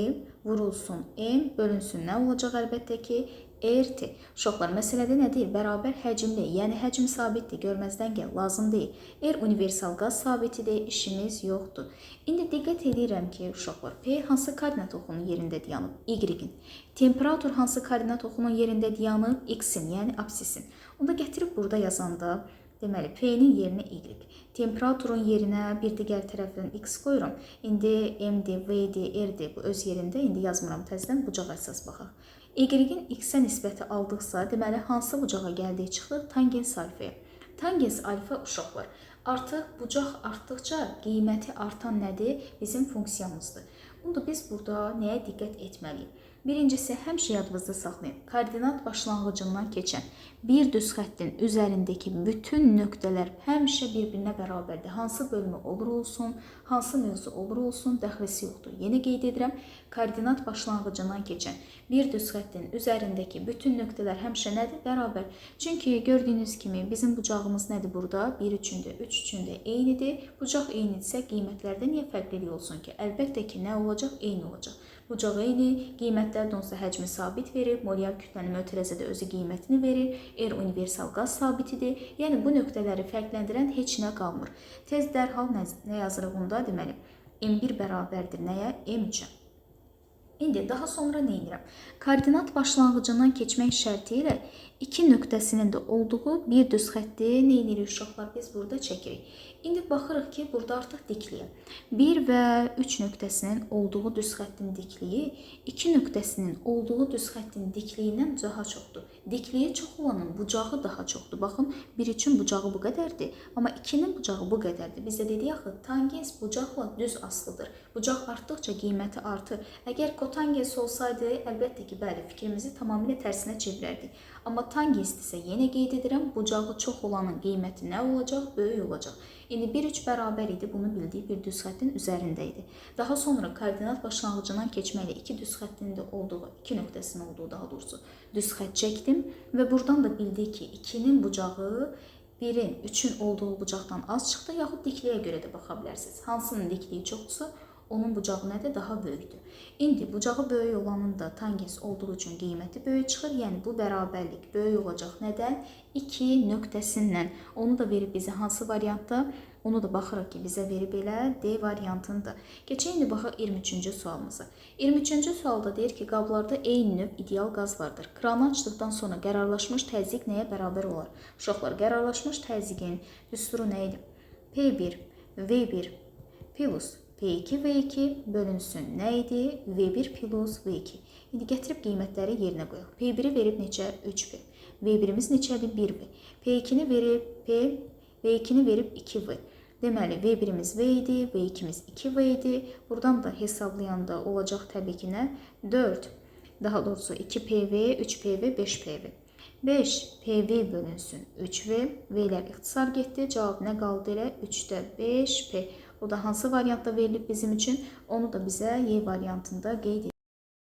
vurulsun M bölünsün nə olacaq əlbəttə ki? RT. Uşaqlar, məsələdə nə deyir? Bərabər həcmli, yəni həcm sabitdir, görməzdən gəl, lazım deyil. R universal qaz sabitidir, işimiz yoxdur. İndi diqqət edirəm ki, uşaqlar, P hansı koordinat oxunun yerində dayanıb? Y-in. Temperatur hansı koordinat oxunun yerində dayanıb? X-in, yəni absisin. Onda gətirib burada yazanda, deməli, P-nin yerinə Y, temperaturun yerinə bir digər tərəfdən X qoyuram. İndi M-dir, V-dir, R-dir, bu öz yerində. İndi yazmıram təzədən, bucağa əsas baxaq. Y-in X-ə nisbəti aldıqsa, deməli, hansı bucağa gəldik çıxdıq? Tangens alfaya. Tangens alfa uşaqlar, artıq bucaq artdıqca qiyməti artan nədir? Bizim funksiyamızdır. Bunu da biz burada nəyə diqqət etməliyik? Birincisi, həmişə yadınızda saxlayın. Koordinat başlanğıcından keçən bir düz xəttin üzərindəki bütün nöqtələr həmişə bir-birinə bərabərdir. Hansı bölmə olur olsun, hansı mövzu olur olsun, dəxlisi yoxdur. Yenə qeyd edirəm, koordinat başlanğıcından keçən bir düz xəttin üzərindəki bütün nöqtələr həmişə nədir? Bərabər. Çünki gördüyünüz kimi bizim bucağımız nədir burada? 1 üçün də, 3 üçün də eynidir. Bucaq eynidirsə qiymətlərdə niyə fərqlilik olsun ki? Əlbəttə ki, nə olacaq? Eyni olacaq. Bucaq eyni, qiymətlər də onsa həcmi sabit verir, molyar kütləni mötərizədə özü qiymətini verir, R universal qaz sabitidir. Yəni bu nöqtələri fərqləndirən heç nə qalmır. Tez dərhal nə yazırıq onda? Deməli, M1 bərabərdir nəyə? M3-ə. İndi daha sonra nə edirəm? Koordinat başlanğıcından keçmək şərti ilə 2 nöqtəsinin də olduğu bir düz xətti nə edirik uşaqlar? Biz burada çəkirik. İndi baxırıq ki, burada artıq dikliyə. 1 və 3 nöqtəsinin olduğu düz xəttin dikliyi 2 nöqtəsinin olduğu düz xəttin dikliyindən daha çoxdur. Dikliyi çox olanın bucağı daha çoxdur. Baxın, 1 üçün bucağı bu qədərdir, amma 2-nin bucağı bu qədərdir. Bizə dedik axı, tangens bucaqla düz asılıdır. Bucaq artdıqca qiyməti artır. Əgər kotangens olsaydı, əlbəttə ki, bəli, fikrimizi tamamilə tərsinə çevirərdik. Amma tangensdirsə, yenə qeyd edirəm, bucağı çox olanın qiyməti nə olacaq? Böyük olacaq. İndi 1-3 bərabər idi, bunu bildik, bir düz xəttin üzərində idi. Daha sonra koordinat başlanğıcından keçməklə iki düz xəttin də olduğu, iki nöqtəsinin olduğu daha doğrusu düz xətt çəkdim və buradan da bildik ki, 2-nin bucağı 1-in, 3-ün olduğu bucaqdan az çıxdı, yaxud dikliyə görə də baxa bilərsiniz. Hansının dikliyi çoxdursa, onun bucağı nədir? Daha böyükdür. İndi bucağı böyük olanın da tangens olduğu üçün qiyməti böyük çıxır. Yəni bu bərabərlik böyük olacaq. Nədən? 2 nöqtəsindən. Onu da verib bizə hansı variantda? Onu da baxırıq ki, bizə verib elə D variantında. Keçək indi baxaq 23-cü sualımıza. 23-cü sualda deyir ki, qablarda eyni növ ideal qaz vardır. Kranı açdıqdan sonra qərarlaşmış təzyiq nəyə bərabər olar? Uşaqlar, qərarlaşmış təzyiqin düsturu nə idi? P1, V1 plus P2 V2 bölünsün nə idi? V1 plus V2. İndi gətirib qiymətləri yerinə qoyaq. P1-i verib neçə? 3P. V1-imiz neçədir? 1V. P2-ni verib P, V2-ni verib 2V. Deməli, V1-imiz V idi, V2-miz 2V idi. Buradan da hesablayanda olacaq təbii ki nə? 4, daha doğrusu 2PV, 3PV, 5PV. 5 PV bölünsün 3V, V-lər ixtisar getdi. Cavab nə qaldı elə? 3-də 5P. O da hansı variantda verilib bizim üçün? Onu da bizə Y variantında qeyd edib.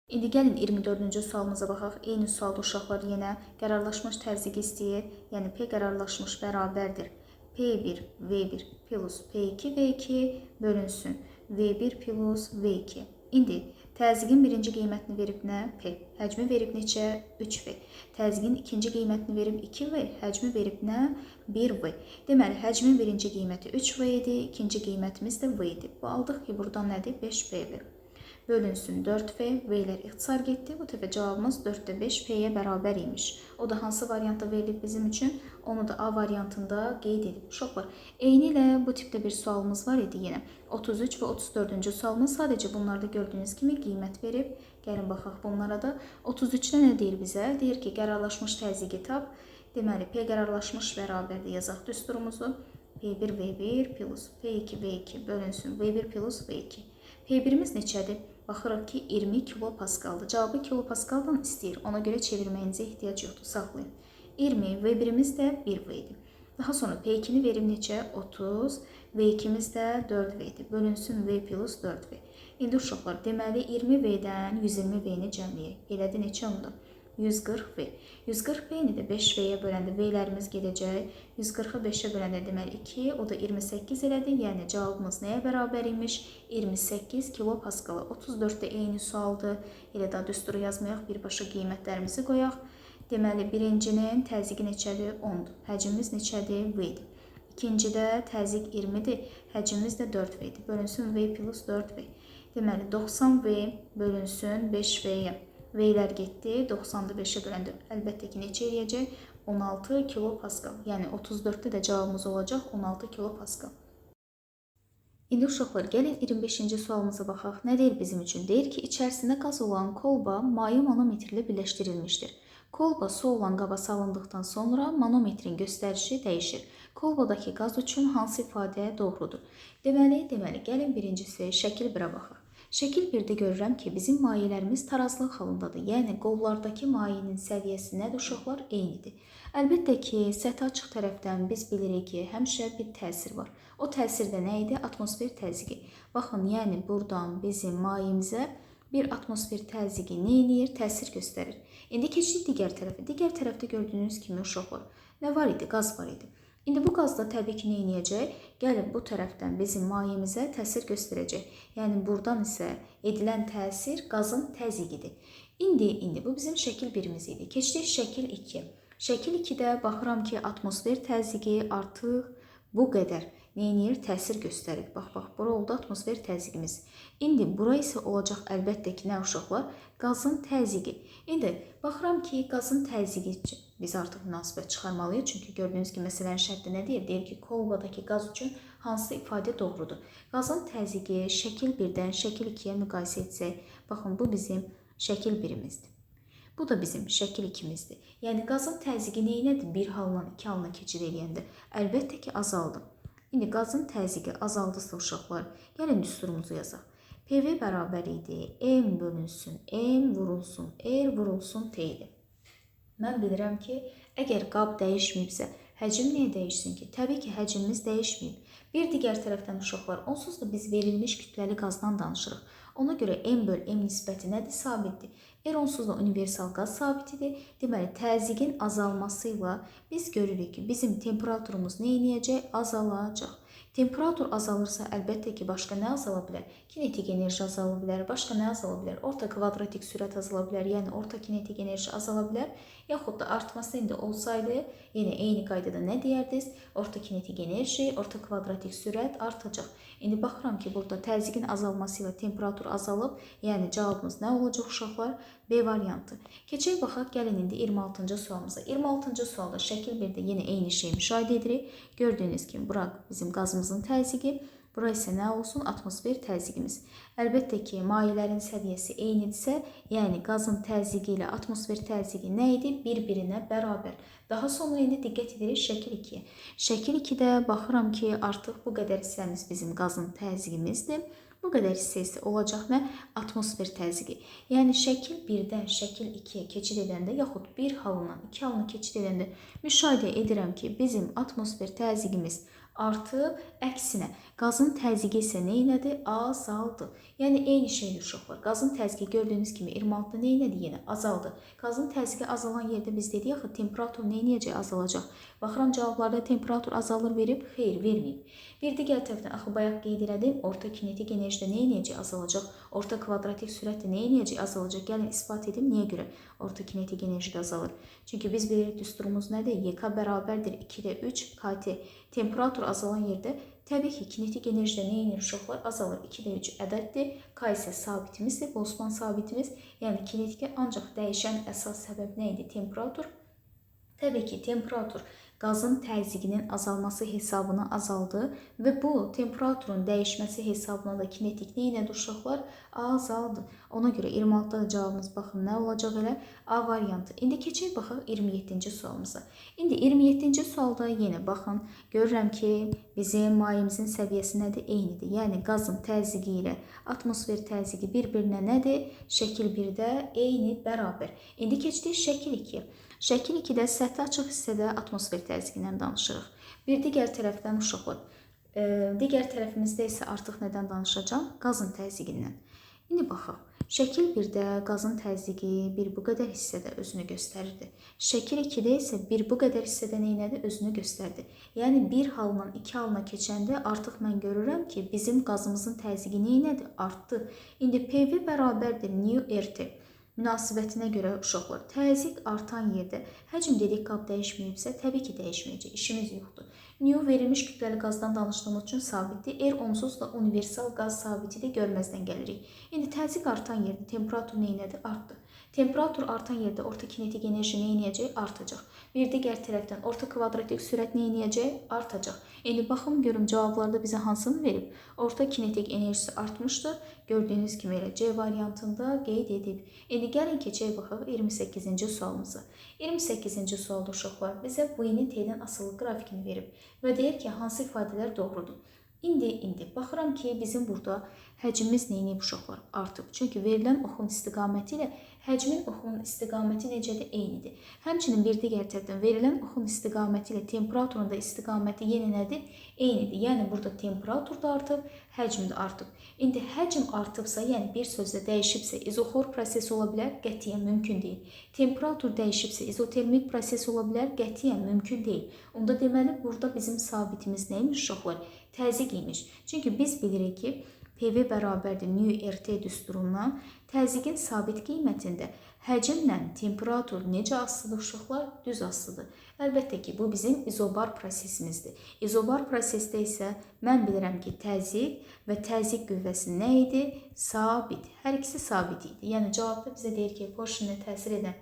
İndi gəlin 24-cü sualımıza baxaq. Eyni sualda uşaqlar yenə qərarlaşmış təzyiq istəyir. Yəni P qərarlaşmış bərabərdir. P1 V1 plus P2 V2 bölünsün V1 plus V2. İndi təzyiqin birinci qiymətini verib nə? P. Həcmi verib neçə? 3V. Təzyiqin ikinci qiymətini verib 2V, həcmi verib nə? 1V. Deməli, həcmin birinci qiyməti 3V idi, ikinci qiymətimiz də V idi. Bu aldıq ki, buradan nədir? 5PV. Bölünsün 4V, V-lər ixtisar getdi. Bu dəfə cavabımız 4-də 5 P-yə bərabər imiş. O da hansı variantda verilib bizim üçün? Onu da A variantında qeyd edib. Uşaqlar, eyni ilə bu tipdə bir sualımız var idi yenə. 33 və 34-cü sualımız, sadəcə bunlarda gördüyünüz kimi qiymət verib. Gəlin baxaq bunlara da. 33-də nə deyir bizə? Deyir ki, qərarlaşmış təzyiqi tap. Deməli, P qərarlaşmış bərabərdir. Yazaq düsturumuzu. P1 V1 plus P2 V2 bölünsün V1 plus V2. P1-imiz neçədir? Baxırıq ki, 20 kilopaskaldır. Cavabı kilopaskaldan istəyir. Ona görə çevirməyinizə ehtiyac yoxdur. Saxlayın. 20, V1-imiz də 1V idi. Daha sonra P2-ni verim neçə? 30. V2-miz də 4V idi. Bölünsün V plus 4V. İndi uşaqlar, deməli 20V-dən 120V-ni cəmləyək. Elədi neçə onda? 140V. 140V-ni də 5V-yə böləndə V-lərimiz gedəcək. 140-ı 5-ə böləndə deməli 2, o da 28 elədi. Yəni cavabımız nəyə bərabər imiş? 28 kilopaskala. 34-də eyni sualdır. Elə də düsturu yazmayaq, birbaşa qiymətlərimizi qoyaq. Deməli, birincinin təzyiqi neçədir? 10-dur. Həcmimiz neçədir? V-dir. İkincidə təzyiq 20-dir. Həcmimiz də 4V-dir. Bölünsün V plus 4V. Deməli, 90V bölünsün 5V-yə. V-lər getdi. 90-da 5-ə böləndə əlbəttə ki, neçə eləyəcək? 16 kilopaskal. Yəni 34-də də cavabımız olacaq 16 kilopaskal. İndi uşaqlar, gəlin 25-ci sualımıza baxaq. Nə deyir bizim üçün? Deyir ki, içərisində qaz olan kolba maye manometrlə birləşdirilmişdir. Kolba su olan qaba salındıqdan sonra manometrin göstərişi dəyişir. Kolbadakı qaz üçün hansı ifadə doğrudur? Deməli, gəlin birincisi şəkil 1-ə baxaq. Şəkil 1-də görürəm ki, bizim mayelərimiz tarazlıq halındadır. Yəni qollardakı mayenin səviyyəsi nədir uşaqlar? Eynidir. Əlbəttə ki, səthi açıq tərəfdən biz bilirik ki, həmişə bir təsir var. O təsir də nə idi? Atmosfer təzyiqi. Baxın, yəni buradan bizim mayemizə bir atmosfer təzyiqi nə eləyir? Təsir göstərir. İndi keçdik digər tərəfə. Digər tərəfdə gördüyünüz kimi uşaqlar, nə var idi? Qaz var idi. İndi bu qaz da təbii ki, nə eləyəcək? Gəlib bu tərəfdən bizim mayemizə təsir göstərəcək. Yəni buradan isə edilən təsir qazın təzyiqidir. İndi bu bizim şəkil 1-imiz idi. Keçdik şəkil 2. Şəkil 2-də baxıram ki, atmosfer təzyiqi artıq bu qədər nə eləyir? Təsir göstərir. Bax, bax, bura oldu atmosfer təzyiqimiz. İndi bura isə olacaq əlbəttə ki, nə uşaqlar? Qazın təzyiqi. İndi baxıram ki, qazın təzyiqi üçün biz artıq münasibət çıxarmalıyıq. Çünki gördüyünüz kimi məsələnin şərti nə deyir? Deyir ki, kolbadakı qaz üçün hansı ifadə doğrudur? Qazın təzyiqi şəkil 1-dən şəkil 2-yə müqayisə etsək, baxın, bu bizim şəkil 1-imizdir. Bu da bizim şəkil 2-mizdir. Yəni qazın təzyiqi neynədir? Bir haldan iki halına keçid eləyəndə əlbəttə ki, azaldı. İndi qazın təzyiqi azaldısa uşaqlar, gəlin düsturumuzu yazaq. PV bərabər idi M bölünsün M vurulsun R vurulsun T idi. Mən bilirəm ki, əgər qab dəyişməyibsə, həcm niyə dəyişsin ki? Təbii ki, həcmimiz dəyişməyib. Bir digər tərəfdən uşaqlar, onsuz da biz verilmiş kütləli qazdan danışırıq. Ona görə M böl M nisbəti nədir? Sabitdir. R onsuz da universal qaz sabitidir. Deməli, təzyiqin azalması ilə biz görürük ki, bizim temperaturumuz nə eləyəcək? Azalacaq. Temperatur azalırsa, əlbəttə ki, başqa nə azala bilər? Kinetik enerji azala bilər. Başqa nə azala bilər? Orta kvadratik sürət azala bilər. Yəni orta kinetik enerji azala bilər. Yaxud da artması indi olsaydı, yenə eyni qaydada nə deyərdiniz? Orta kinetik enerji, orta kvadratik sürət artacaq. İndi baxıram ki, burada təzyiqin azalması ilə temperatur azalıb. Yəni cavabımız nə olacaq uşaqlar? B variantı. Keçək baxaq, gəlin indi 26-cı sualımıza. 26-cı sualda şəkil 1-də yenə eyni şeyi müşahidə edirik. Gördüyünüz kimi bura bizim qazımızın təzyiqi. Bura isə nə olsun? Atmosfer təzyiqimiz. Əlbəttə ki, mayələrin səviyyəsi eynidirsə, yəni qazın təzyiqi ilə atmosfer təzyiqi nə idi? Bir-birinə bərabər. Daha sonra indi diqqət edirik şəkil 2-yə. Şəkil 2-də baxıram ki, artıq bu qədər hissəmiz bizim qazın təzyiqimizdir. Bu qədər hissə isə olacaq nə? Atmosfer təzyiqi. Yəni şəkil 1-dən şəkil 2-yə keçid edəndə yaxud bir halından iki halına keçid edəndə müşahidə edirəm ki, bizim atmosfer təzyiqimiz artıb, əksinə qazın təzyiqi isə nə elədi? Azaldı. Yəni eyni şeydir uşaqlar. Qazın təzyiqi gördüyünüz kimi 26-da nə elədi? Yenə azaldı. Qazın təzyiqi azalan yerdə biz dedik axı temperatur nə eləyəcək? Azalacaq. Baxıram cavablarda temperatur azalır verib? Xeyr, verməyib. Bir digər tərəfdən axı bayaq qeyd elədim, orta kinetik enerji də nə eləyəcək? Azalacaq. Orta kvadratik sürət də nə eləyəcək? Azalacaq. Gəlin isbat edim niyə görə orta kinetik enerji də azalır. Çünki biz bilirik düsturumuz nədir? YK bərabərdir 2-də 3 KT. Temperatur azalan yerdə təbii ki, kinetik enerji də nə edir uşaqlar? Azalır. 2-də 3 ədəddir. K isə sabitimizdir. Boltzmann sabitimiz. Yəni kinetikə ancaq dəyişən əsas səbəb nə idi? Temperatur. Təbii ki, temperatur qazın təzyiqinin azalması hesabına azaldı və bu temperaturun dəyişməsi hesabına da kinetik nə elədi uşaqlar? Azaldı. Ona görə 26-da da cavabımız baxın nə olacaq elə? A variantı. İndi keçək baxaq 27-ci sualımıza. İndi 27-ci sualda yenə baxın, görürəm ki, bizim mayemizin səviyyəsi nədir? Eynidir. Yəni qazın təzyiqi ilə atmosfer təzyiqi bir-birinə nədir? Şəkil 1-də eyni, bərabər. İndi keçdik şəkil 2-yə. Şəkil 2-də səthi açıq hissədə atmosfer təzyiqindən danışırıq. Bir digər tərəfdən uşaqlar, digər tərəfimizdə isə artıq nədən danışacağam? Qazın təzyiqindən. İndi baxaq. Şəkil 1-də qazın təzyiqi bir bu qədər hissədə özünü göstərirdi. Şəkil 2-də isə bir bu qədər hissədə nə elədi? Özünü göstərdi. Yəni bir halından iki halına keçəndə artıq mən görürəm ki, bizim qazımızın təzyiqi nə elədi? Artdı. İndi PV bərabərdir nu RT münasibətinə görə uşaqlar, təzyiq artan yerdə həcm dedik qab dəyişməyibsə, təbii ki, dəyişməyəcək, işimiz yoxdur. Nu verilmiş kütləli qazdan danışdığımız üçün sabitdir. R onsuz da universal qaz sabitidir, görməzdən gəlirik. İndi təzyiq artan yerdə temperatur nə elədi? Artdı. Temperatur artan yerdə orta kinetik enerji nə eləyəcək? Artacaq. Bir digər tərəfdən orta kvadratik sürət nə eləyəcək? Artacaq. İndi baxım görüm cavablarda bizə hansını verib? Orta kinetik enerjisi artmışdır. Gördüyünüz kimi elə C variantında qeyd edib. İndi gəlin keçək baxaq 28-ci sualımıza. 28-ci sualda uşaqlar bizə V-nin T-dən asılı qrafikini verib və deyir ki, hansı ifadələr doğrudur? İndi baxıram ki, bizim burada həcmimiz nə eləyib uşaqlar? Artıb. Çünki verilən oxun istiqaməti ilə həcmin oxunun istiqaməti necədir? Eynidir. Həmçinin bir digər tərəfdən verilən oxun istiqaməti ilə temperaturun da istiqaməti yenə nədir? Eynidir. Yəni burada temperatur da artıb, həcm də artıb. İndi həcm artıbsa, yəni bir sözlə dəyişibsə, izoxor prosesi ola bilər? Qətiyyən mümkün deyil. Temperatur dəyişibsə, izotermik proses ola bilər? Qətiyyən mümkün deyil. Onda deməli burada bizim sabitimiz nəymiş uşaqlar? Təzyiq imiş. Çünki biz bilirik ki, PV bərabərdir nu RT düsturundan təzyiqin sabit qiymətində həcmlə temperatur necə asılıdır uşaqlar? Düz asılıdır. Əlbəttə ki, bu bizim izobar prosesimizdir. İzobar prosesdə isə mən bilirəm ki, təzyiq və təzyiq qüvvəsi nə idi? Sabit. Hər ikisi sabit idi. Yəni cavabda bizə deyir ki, porşinə təsir edən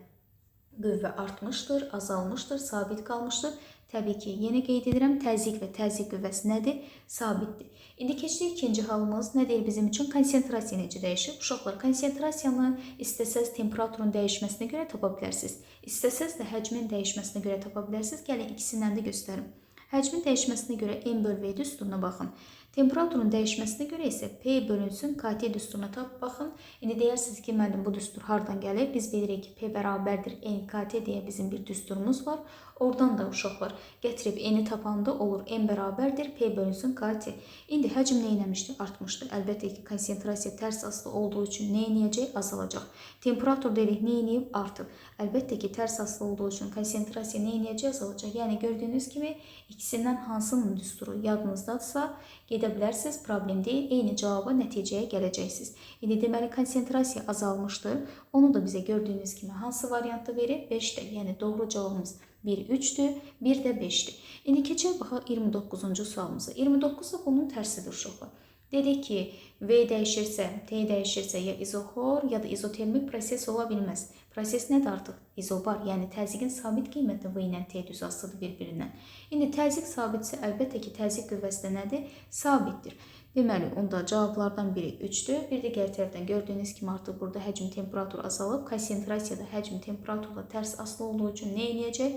qüvvə artmışdır, azalmışdır, sabit qalmışdır. Təbii ki, yenə qeyd edirəm, təzyiq və təzyiq qüvvəsi nədir? Sabitdir. İndi keçdik ikinci halımız. Nə deyir bizim üçün? Konsentrasiya necə dəyişir? Uşaqlar, konsentrasiyanı istəsəz temperaturun dəyişməsinə görə tapa bilərsiniz. İstəsəz də həcmin dəyişməsinə görə tapa bilərsiniz. Gəlin ikisindən də göstərim. Həcmin dəyişməsinə görə M böl V düsturuna baxın. Temperaturun dəyişməsinə görə isə P bölünsün KT düsturuna tap baxın. İndi deyərsiniz ki, müəllim bu düstur hardan gəlir? Biz bilirik ki, P bərabərdir NKT deyə bizim bir düsturumuz var. Oradan da uşaqlar gətirib N-i tapanda olur M bərabərdir P bölünsün KT. İndi həcm nə eləmişdi? Artmışdı. Əlbəttə ki, konsentrasiya tərs asılı olduğu üçün nə eləyəcək? Azalacaq. Temperatur dedik nə eləyib? Artıb. Əlbəttə ki, tərs asılı olduğu üçün konsentrasiya nə eləyəcək? Azalacaq. Yəni gördüyünüz kimi ikisindən hansının düsturu yadınızdadırsa gedə bilərsiniz, problem deyil. Eyni cavaba, nəticəyə gələcəksiniz. İndi deməli konsentrasiya azalmışdır. Onu da bizə gördüyünüz kimi hansı variantda verir? 5-də. Yəni doğru cavabımız 1 3-dür, 1 də 5-dir. İndi keçək baxaq 29-cu sualımıza. 29 da bunun tərsidir uşaqlar. Dedik ki, V dəyişirsə, T dəyişirsə ya izoxor ya da izotermik proses ola bilməz. Proses nədir artıq? İzobar, yəni təzyiqin sabit qiyməti V ilə T düz asılıdır bir-birindən. İndi təzyiq sabitsə, əlbəttə ki, təzyiq qüvvəsi də nədir? Sabitdir. Deməli, onda cavablardan biri 3-dür. Bir digər tərəfdən gördüyünüz kimi artıq burada həcm temperatur azalıb. Konsentrasiyada həcm temperaturla tərs asılı olduğu üçün nə eləyəcək?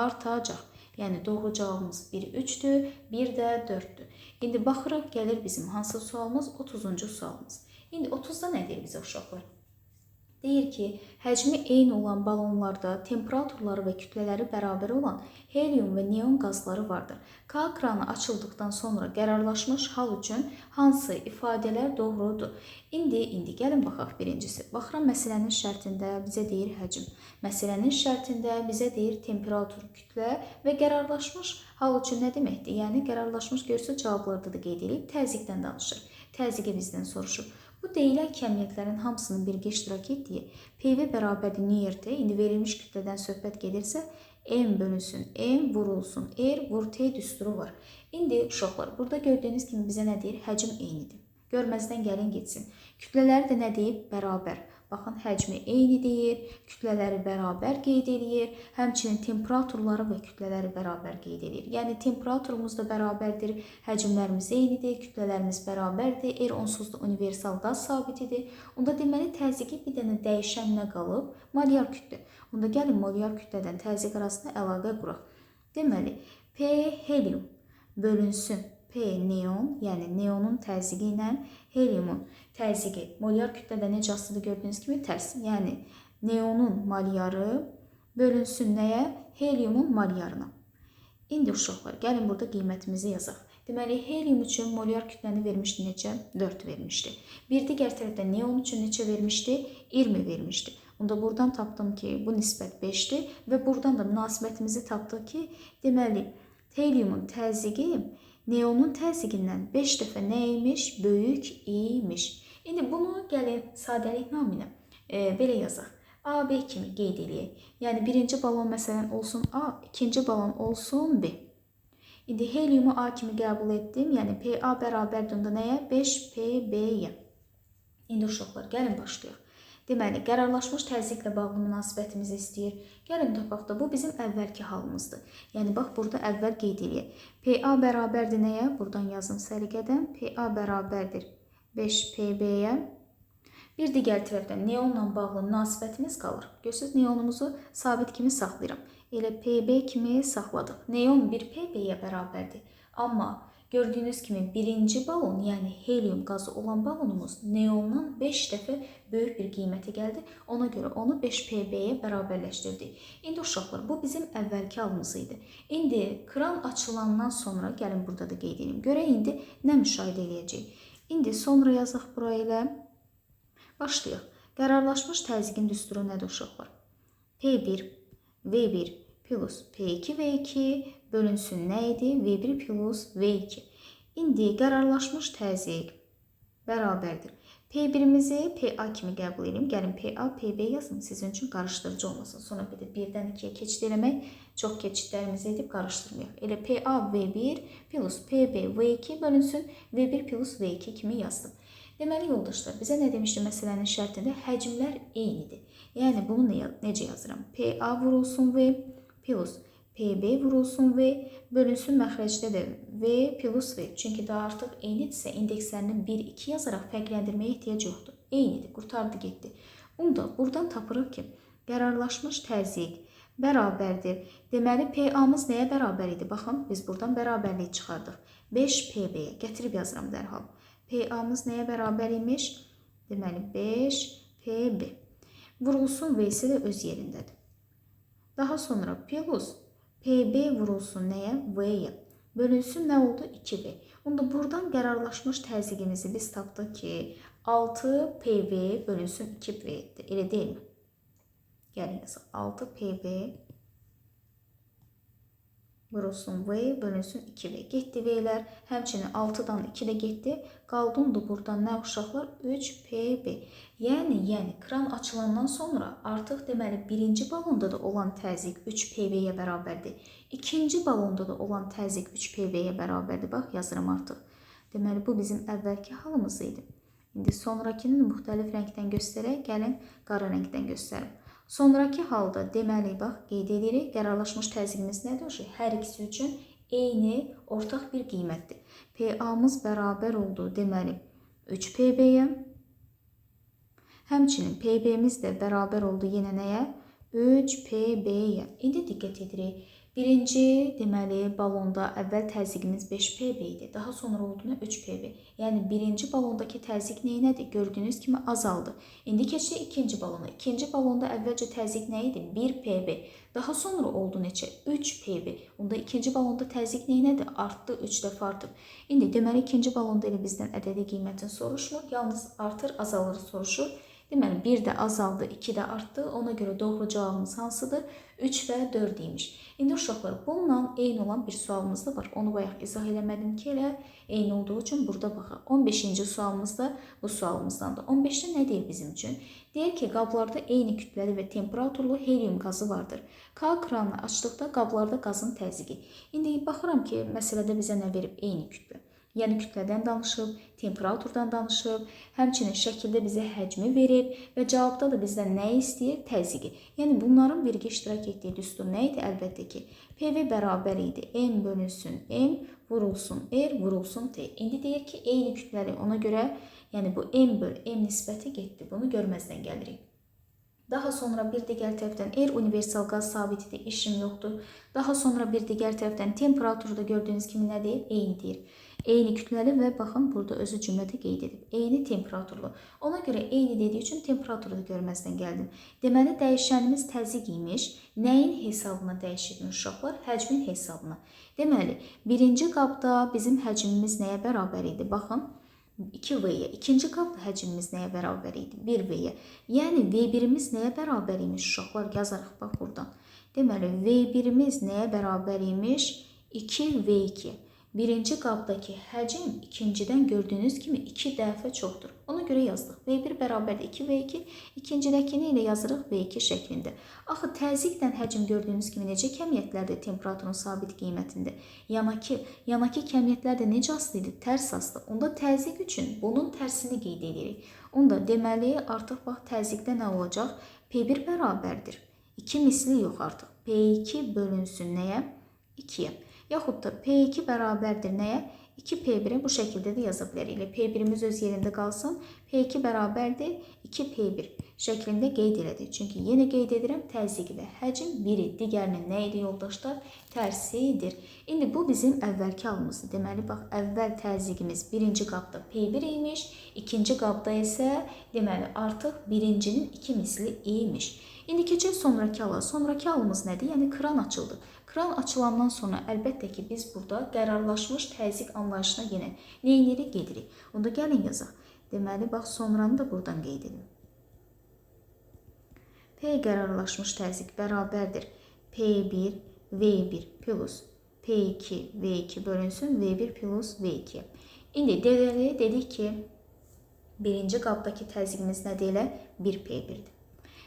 Artacaq. Yəni doğru cavabımız 1 3-dür, 1 də 4-dür. İndi baxırıq, gəlir bizim hansı sualımız? 30-cu sualımız. İndi 30-da nə deyir bizə uşaqlar? Deyir ki, həcmi eyni olan balonlarda temperaturları və kütlələri bərabər olan helium və neon qazları vardır. K kranı açıldıqdan sonra qərarlaşmış hal üçün hansı ifadələr doğrudur? İndi gəlin baxaq birincisi. Baxıram məsələnin şərtində bizə deyir həcm. Məsələnin şərtində bizə deyir temperatur, kütlə və qərarlaşmış hal üçün nə deməkdir? Yəni qərarlaşmış görürsünüz cavablarda da qeyd edilib, təzyiqdən danışır. Təzyiqi bizdən soruşur. Bu deyilən kəmiyyətlərin hamısının birgə iştirak etdiyi PV bərabərdir NRT. İndi verilmiş kütlədən söhbət gedirsə, M bölünsün M vurulsun R vur T düsturu var. İndi uşaqlar, burada gördüyünüz kimi bizə nə deyir? Həcm eynidir. Görməzdən gəlin getsin. Kütlələri də nə deyib? Bərabər. Baxın, həcmi eyni deyir, kütlələri bərabər qeyd eləyir, həmçinin temperaturları və kütlələri bərabər qeyd eləyir. Yəni temperaturumuz da bərabərdir, həcmlərimiz eynidir, kütlələrimiz bərabərdir, R onsuz da universal qaz sabitidir. Onda deməli təzyiqi bir dənə dəyişən nə qalıb? Molyar kütlə. Onda gəlin molyar kütlədən təzyiq arasında əlaqə quraq. Deməli, P helium bölünsün P neon, yəni neonun təzyiqi ilə heliumun təzyiqi molyar kütlədə necə asılıdır gördüyünüz kimi tərs. Yəni neonun molyarı bölünsün nəyə? Heliumun molyarına. İndi uşaqlar, gəlin burada qiymətimizi yazaq. Deməli, helium üçün molyar kütləni vermişdi neçə? 4 vermişdi. Bir digər tərəfdə neon üçün neçə vermişdi? 20 vermişdi. Onda buradan tapdım ki, bu nisbət 5-dir və buradan da münasibətimizi tapdıq ki, deməli, heliumun təzyiqi neonun təzyiqindən 5 dəfə nə imiş? Böyük imiş. İndi bunu gəlin sadəlik naminə belə yazaq. A, B kimi qeyd eləyək. Yəni birinci balon məsələn olsun A, ikinci balon olsun B. İndi heliumu A kimi qəbul etdim. Yəni PA bərabərdir onda nəyə? 5PB-yə. İndi uşaqlar, gəlin başlayaq. Deməli, qərarlaşmış təzyiqlə bağlı münasibətimizi istəyir. Gəlin tapaq da, bu bizim əvvəlki halımızdır. Yəni, bax, burada əvvəl qeyd eləyək. PA bərabərdir nəyə? Buradan yazım səliqədən. PA bərabərdir 5PB-yə. Bir digər tərəfdən neonla bağlı münasibətimiz qalır. Görürsünüz, neonumuzu sabit kimi saxlayıram. Elə PB kimi saxladıq. Neon 1 PB-yə bərabərdir. Amma gördüyünüz kimi birinci balon, yəni helium qazı olan balonumuz neondan 5 dəfə böyük bir qiymətə gəldi. Ona görə onu 5 PB-yə bərabərləşdirdik. İndi uşaqlar, bu bizim əvvəlki halımız idi. İndi kran açılandan sonra, gəlin burada da qeyd edeyim. Görək indi nə müşahidə eləyəcəyik. İndi sonra yazaq bura ilə. Başlayaq. Qərarlaşmış təzyiqin düsturu nədir uşaqlar? P1 V1 plus P2 V2 bölünsün nə idi? V1 plus V2. İndi qərarlaşmış təzyiq bərabərdir. P1-imizi PA kimi qəbul edeyim. Gəlin PA, PB yazın. Sizin üçün qarışdırıcı olmasın. Sonra bir də 1-dən 2-yə keçid eləmək, çox keçidlərimizi edib qarışdırmayaq. Elə PA V1 plus PB V2 bölünsün V1 plus V2 kimi yazdım. Deməli yoldaşlar, bizə nə demişdi məsələnin şərtində? Həcmlər eynidir. Yəni bunu necə yazıram? PA vurulsun V plus PB vurulsun V bölünsün məxrəcdə də V plus V. Çünki daha artıq eynidirsə indekslərini 1, 2 yazaraq fərqləndirməyə ehtiyac yoxdur. Eynidir, qurtardı getdi. Onda buradan tapırıq ki, qərarlaşmış təzyiq bərabərdir. Deməli, PA-mız nəyə bərabər idi? Baxın, biz buradan bərabərlik çıxardıq. 5 PB-yə gətirib yazıram dərhal. PA-mız nəyə bərabər imiş? Deməli, 5 PB. Vurulsun V-si də öz yerindədir. Daha sonra plus PB vurulsun nəyə? V-yə. Bölünsün nə oldu? 2V. Onda buradan qərarlaşmış təzyiqimizi biz tapdıq ki, 6 PV bölünsün 2V etdi. Elə deyilmi? Gəlin yazaq. 6 PV vurulsun V bölünsün 2V. Getdi V-lər. Həmçinin 6-dan 2 də getdi. Qaldı onda buradan nə uşaqlar? 3 PB. Yəni kran açılandan sonra artıq deməli birinci balonda da olan təzyiq 3 PV-yə bərabərdir. İkinci balonda da olan təzyiq 3 PV-yə bərabərdir. Bax, yazıram artıq. Deməli, bu bizim əvvəlki halımız idi. İndi sonrakini müxtəlif rəngdən göstərək. Gəlin, qara rəngdən göstərim. Sonrakı halda deməli, bax, qeyd edirik. Qərarlaşmış təzyiqimiz nədir? Hər ikisi üçün Eyni ortaq bir qiymətdir. PA-mız bərabər oldu, deməli 3 PB-yə. Həmçinin PB-miz də bərabər oldu yenə nəyə? 3 PB-yə. İndi diqqət edirik. Birinci, deməli, balonda əvvəl təzyiqimiz 5 PB idi. Daha sonra oldu nə? 3 PB. Yəni, birinci balondakı təzyiq neynədir? Gördüyünüz kimi azaldı. İndi keçdik ikinci balona. İkinci balonda əvvəlcə təzyiq nə idi? 1 PB. Daha sonra oldu neçə? 3 PB. Onda ikinci balonda təzyiq neynədir? Artdı, 3 dəfə artıb. İndi, deməli, ikinci balonda elə bizdən ədədi qiymətini soruşmur. Yalnız artır, azalır soruşur. Deməli, 1 də azaldı, 2 də artdı. Ona görə doğru cavabımız hansıdır? 3 və 4 imiş. İndi uşaqlar, bununla eyni olan bir sualımız da var. Onu bayaq izah eləmədim ki, elə eyni olduğu üçün burada baxaq. 15-ci sualımız da bu sualımızdandır. 15-də nə deyir bizim üçün? Deyir ki, qablarda eyni kütləli və temperaturlu helium qazı vardır. K kranını açdıqda qablarda qazın təzyiqi. İndi baxıram ki, məsələdə bizə nə verib? Eyni kütlə. Yəni kütlədən danışıb, temperaturdan danışıb, həmçinin şəkildə bizə həcmi verib və cavabda da bizdən nə istəyir? Təzyiqi. Yəni bunların birgə iştirak etdiyi düstur nə idi? Əlbəttə ki, PV bərabər idi. M bölünsün M, vurulsun R, vurulsun T. İndi deyir ki, eyni kütləli. Ona görə yəni bu M böl M nisbəti getdi. Bunu görməzdən gəlirik. Daha sonra bir digər tərəfdən R universal qaz sabitidir, işim yoxdur. Daha sonra bir digər tərəfdən temperaturda gördüyünüz kimi nə deyir? Eyni deyir. Eyni kütləli və baxın burada özü cümlədə qeyd edib. Eyni temperaturlu. Ona görə eyni dediyi üçün temperaturu da görməzdən gəldim. Deməli, dəyişənimiz təzyiq imiş. Nəyin hesabına dəyişirmiş uşaqlar? Həcmin hesabına. Deməli, birinci qabda bizim həcmimiz nəyə bərabər idi? Baxın. 2V-yə. İkinci qabda həcmimiz nəyə bərabər idi? 1V-yə. Yəni V1-imiz nəyə bərabər imiş uşaqlar? Yazarıq bax buradan. Deməli, V1-imiz nəyə bərabər imiş? 2V2. Birinci qabdakı həcm ikincidən gördüyünüz kimi 2 dəfə çoxdur. Ona görə yazdıq. V1 bərabərdir 2V2. İkincidəkini ilə yazırıq V2 şəklində. Axı təzyiqlə həcm gördüyünüz kimi necə kəmiyyətlərdir temperaturun sabit qiymətində? Yanakı kəmiyyətlər də necə asılı idi? Tərs asılı. Onda təzyiq üçün bunun tərsini qeyd edirik. Onda deməli artıq bax təzyiqdə nə olacaq? P1 bərabərdir. 2 misli yox artıq. P2 bölünsün nəyə? 2-yə. Yaxud da P2 bərabərdir nəyə? 2P1-ə bu şəkildə də yaza bilərik. Elə P1-imiz öz yerində qalsın. P2 bərabərdir 2P1 şəklində qeyd elədik. Çünki yenə qeyd edirəm, təzyiq və həcm biri digərinin nə idi yoldaşlar? Tərsidir. İndi bu bizim əvvəlki halımızdır. Deməli, bax, əvvəl təzyiqimiz birinci qabda P1 imiş, ikinci qabda isə deməli artıq birincinin 2 misli imiş. İndi keçək sonrakı hala. Sonrakı halımız nədir? Yəni kran açıldı. Kran açılandan sonra əlbəttə ki, biz burada qərarlaşmış təzyiq anlayışına yenə nə edirik? Gedirik. Onda gəlin yazaq. Deməli, bax, sonranı da buradan qeyd edim. P qərarlaşmış təzyiq bərabərdir P1 V1 plus P2 V2 bölünsün V1 plus V2. İndi deməli, dedik ki, birinci qabdakı təzyiqimiz nədir elə? 1 P1-dir.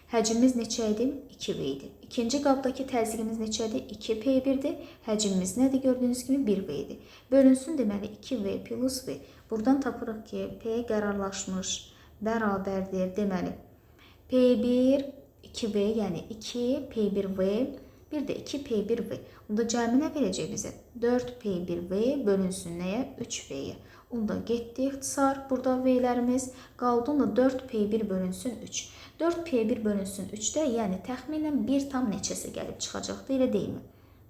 Həcmimiz neçə idi? 2V idi. İkinci qabdakı təzyiqimiz neçədir? 2P1-dir. Həcmimiz nədir? Gördüyünüz kimi 1V idi. Bölünsün deməli 2V plus V. Buradan tapırıq ki, P qərarlaşmış bərabərdir. Deməli, P1 2V, yəni 2 P1V, bir də 2 P1V. Onda cəmi nə verəcək bizə? 4 P1V bölünsün nəyə? 3V-yə. Onda getdi ixtisar. Burada V-lərimiz qaldı. Onda 4 P1 bölünsün 3. 4 P1 bölünsün 3-də, yəni təxminən 1 tam neçəsə gəlib çıxacaqdı, elə deyilmi?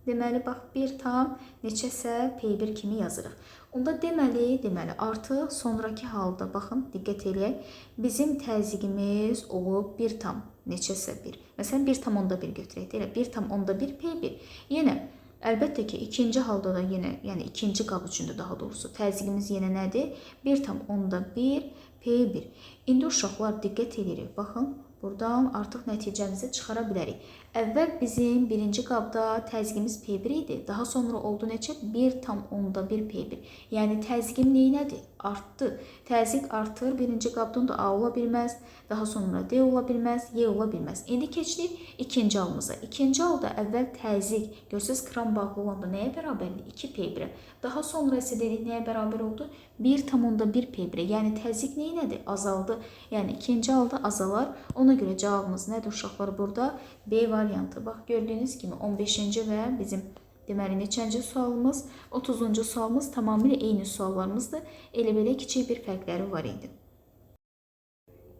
Deməli, bax, 1 tam neçəsə P1 kimi yazırıq. Onda deməli, artıq sonrakı halda, baxın, diqqət eləyək, bizim təzyiqimiz olub 1 tam neçəsə 1. Məsələn, 1,1 götürək, elə 1,1 P1. Yenə, əlbəttə ki, ikinci halda da yenə, yəni ikinci qab üçün də daha doğrusu, təzyiqimiz yenə nədir? 1,1 P1. İndi uşaqlar diqqət edirik. Baxın, buradan artıq nəticəmizi çıxara bilərik. Əvvəl bizim birinci qabda təzyiqimiz P1 idi. Daha sonra oldu neçə? 1,1 P1. Yəni təzyiqim neynədir? Artdı. Təzyiq artır. Birinci qabda onda A ola bilməz. Daha sonra D ola bilməz, Y ola bilməz. İndi keçdik ikinci halımıza. İkinci halda əvvəl təzyiq, görürsünüz, kran bağlı olanda nəyə bərabərdir? 2 P1-ə. Daha sonra isə dedik nəyə bərabər oldu? 1,1 P1-ə. Yəni təzyiq neynədir? Azaldı. Yəni ikinci halda azalar. Ona görə cavabımız nədir uşaqlar burada? B variantı. Bax, gördüyünüz kimi 15-ci və bizim Deməli, neçənci sualımız? 30-cu sualımız tamamilə eyni suallarımızdır. Elə belə kiçik bir fərqləri var idi.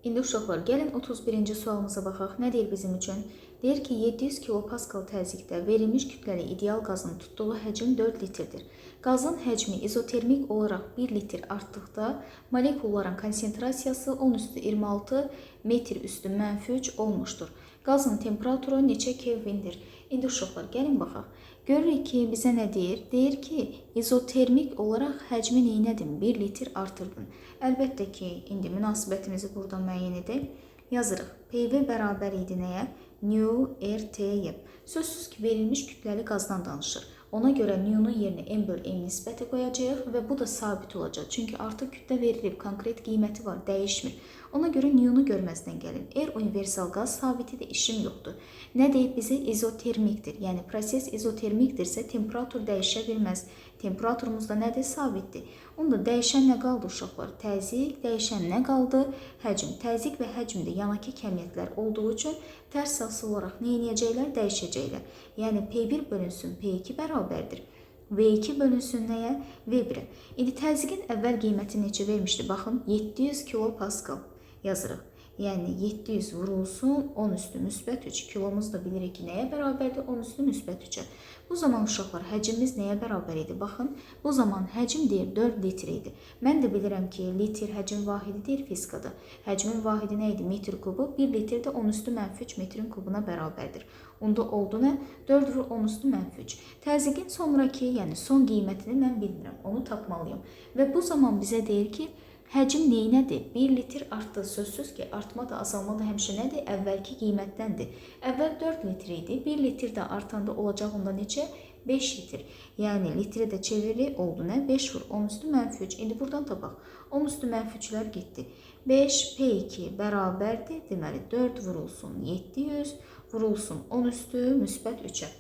İndi uşaqlar, gəlin 31-ci sualımıza baxaq. Nə deyir bizim üçün? Deyir ki, 700 kilopaskal təzyiqdə verilmiş kütləli ideal qazın tutduğu həcm 4 litrdir. Qazın həcmi izotermik olaraq 1 litr artdıqda molekulların konsentrasiyası 10^26 metr üstü mənfi 3 olmuşdur. Qazın temperaturu neçə Kelvindir? İndi uşaqlar, gəlin baxaq. Görürük ki, bizə nə deyir? Deyir ki, izotermik olaraq həcmi neynədim? 1 litr artırdın. Əlbəttə ki, indi münasibətimizi burada müəyyən edək. Yazırıq. PV bərabər idi nəyə? Nu RT-yə. Sözsüz ki, verilmiş kütləli qazdan danışır. Ona görə nu-nun yerinə M böl M nisbəti qoyacağıq və bu da sabit olacaq. Çünki artıq kütlə verilib, konkret qiyməti var, dəyişmir. Ona görə nu-nu görməzdən gəlin. R universal qaz sabitidir, işim yoxdur. Nə deyib bizə? İzotermikdir. Yəni proses izotermikdirsə temperatur dəyişə bilməz. Temperaturumuz da nədir? Sabitdir. Onda dəyişən nə qaldı uşaqlar? Təzyiq, dəyişən nə qaldı? Həcm. Təzyiq və həcmdə yanakı kəmiyyətlər olduğu üçün tərs asılı olaraq nə edəcəklər? Dəyişəcəklər. Yəni P1 bölünsün P2 bərabərdir. V2 bölünsün nəyə? V1-ə. İndi təzyiqin əvvəl qiyməti neçə vermişdi? Baxın, 700 kilopaskal yazırıq. Yəni 700 vurulsun 10 üstü müsbət 3. Kilomuz da bilirik ki, nəyə bərabərdir? 10 üstü müsbət 3-ə. Bu zaman uşaqlar, həcmimiz nəyə bərabər idi? Baxın, bu zaman həcm deyir 4 litr idi. Mən də bilirəm ki, litr həcm vahididir fizikada. Həcmin vahidi nə idi? Metr kubu. 1 litr də 10 üstü mənfi 3 metrin kubuna bərabərdir. Onda oldu nə? 4 vur 10 üstü mənfi 3. Təzyiqin sonrakı, yəni son qiymətini mən bilmirəm. Onu tapmalıyam. Və bu zaman bizə deyir ki, həcm neynədir? 1 litr artdı. Sözsüz ki, artma da azalma da həmişə nədir? Əvvəlki qiymətdəndir. Əvvəl 4 litr idi. 1 litr də artanda olacaq onda neçə? 5 litr. Yəni litri də çeviririk, oldu nə? 5 vur 10 üstü mənfi 3. İndi buradan tapaq. 10 üstü mənfi 3-lər getdi. 5 P2 bərabərdir. Deməli 4 vurulsun 700 vurulsun 10 üstü müsbət 3-ə.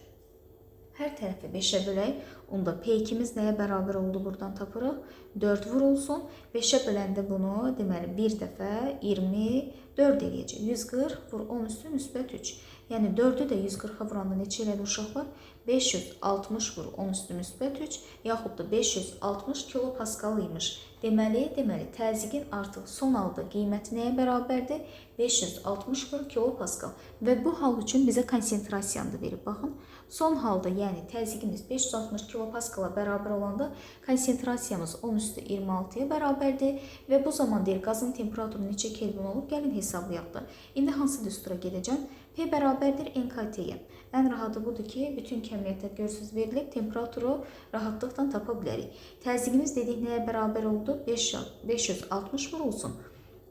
Hər tərəfi 5-ə bölək. Onda P2-miz nəyə bərabər oldu buradan tapırıq? 4 vurulsun. 5-ə böləndə bunu deməli bir dəfə 24 eləyəcək. 140 vur 10 üstü müsbət 3. Yəni 4-ü də 140-a vuranda neçə elədi uşaqlar? 560 vur 10 üstü müsbət 3 yaxud da 560 kilopaskal imiş. Deməli təzyiqin artıq son halda qiyməti nəyə bərabərdir? 560 vur kilopaskal. Və bu hal üçün bizə konsentrasiyanı da verib. Baxın, son halda, yəni təzyiqimiz 560 kilopaskala bərabər olanda konsentrasiyamız 10 üstü 26-ya bərabərdir və bu zaman deyir qazın temperaturu neçə Kelvin olub? Gəlin hesablayaq da. İndi hansı düstura gedəcəm? P bərabərdir NKT-yə. Ən rahatı budur ki, bütün kəmiyyətlər görürsünüz verilib, temperaturu rahatlıqla tapa bilərik. Təzyiqimiz dedik nəyə bərabər oldu? 560 vurulsun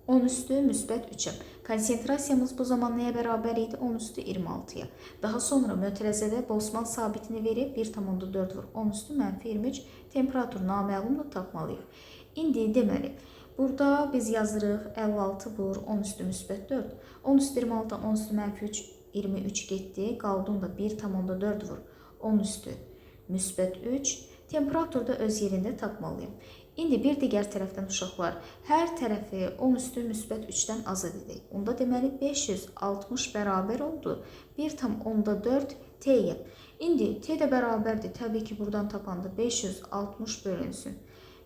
10 üstü müsbət 3-ə. Konsentrasiyamız bu zaman nəyə bərabər idi? 10 üstü 26-ya. Daha sonra mötərizədə Boltzmann sabitini verib 1,4 vur 10 üstü mənfi 23 temperatur naməlumdur, tapmalıyıq. İndi deməli, burada biz yazırıq 56 vur 10 üstü müsbət 4. 10 üstü 26-dan 10 üstü mənfi 3, 23 getdi. Qaldı onda 1,4 vur 10 üstü müsbət 3. Temperaturu da öz yerində tapmalıyım. İndi bir digər tərəfdən uşaqlar, hər tərəfi 10 üstü müsbət 3-dən azad edək. Onda deməli 560 bərabər oldu 1,4 T-yə. İndi T də bərabərdir. Təbii ki, buradan tapanda 560 bölünsün